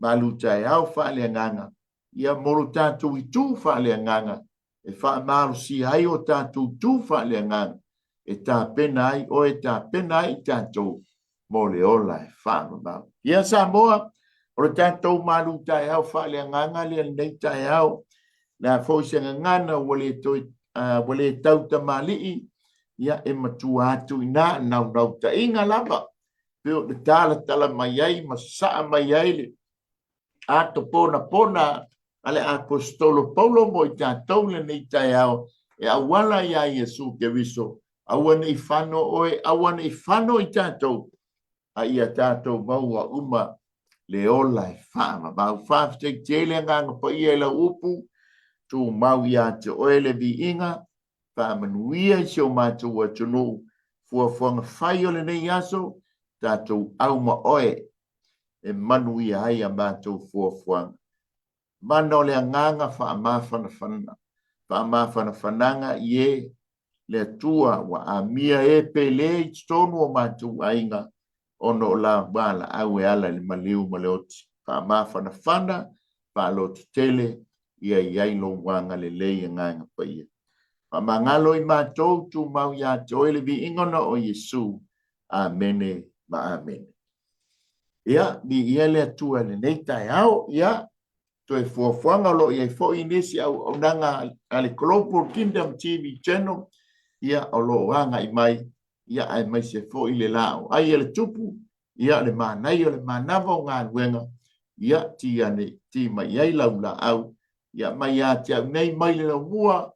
malu taeao faaleagaga, ia mo lo tatou itu faaleagaga, e faamalosia ai o tatou itu faaleagaga, e tapena ai oe, e tapena ai i tatou mo le ola e faavavau. Ia Samoa, o le tatou malu taeao faaleagaga lea lenei taeao, le a foi se gagana ua le toe ua le tau tamalii, ia e matua atu i ina naunautaiga lava, pei ona talatala mai ai ma sasaa mai ai le ato ponapona a le Aposetolo Paulo mo i tatou lenei taeao e auala iā Iesu Keriso, aua ne i fano oe, aua ne i fano i tatou, a ia tatou maua uma le ola e faavavau. Faafetai tele Agaga Paia i lau upu, tumau ia te oe le viiga, faamanuia i si o matou atunuu, fuafuaga fai o lenei aso, tatou auma oe e manuia ai a matou fuafuaga. Mana o le agaga faamafanafana, faamafanafanaga i e le Atua ua amia e pele i totonu o matou aiga ona o la valaau e ala i le maliu ma le oti. Faamafanafana, faalototele, ia i ai lou agalelei Agaga Paia. Faamagalo i matou, tumau ia te oe le viiga ona o Iesu. Amene ma amene. Ia, viia le Atua i lenei taeao. Ia, toe fuafuaga o lo o i ai foi nisi auaunaga a le Global Kingdom TV Channel, ia, o lo o agai mai, ia, aemaise foi le laau ai a le tupu, ia, le manaia o le manava o galuega, ia, ti ane, ti mai ai lau laau, ia, mai ia te au nei, mai le laumua,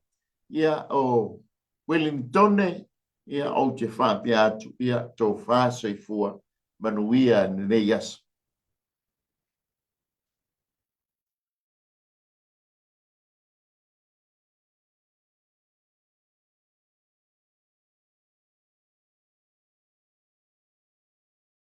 ia, o Wellingtone, ia, ou te faapea atu, ia, tofa soifua manuia lenei aso.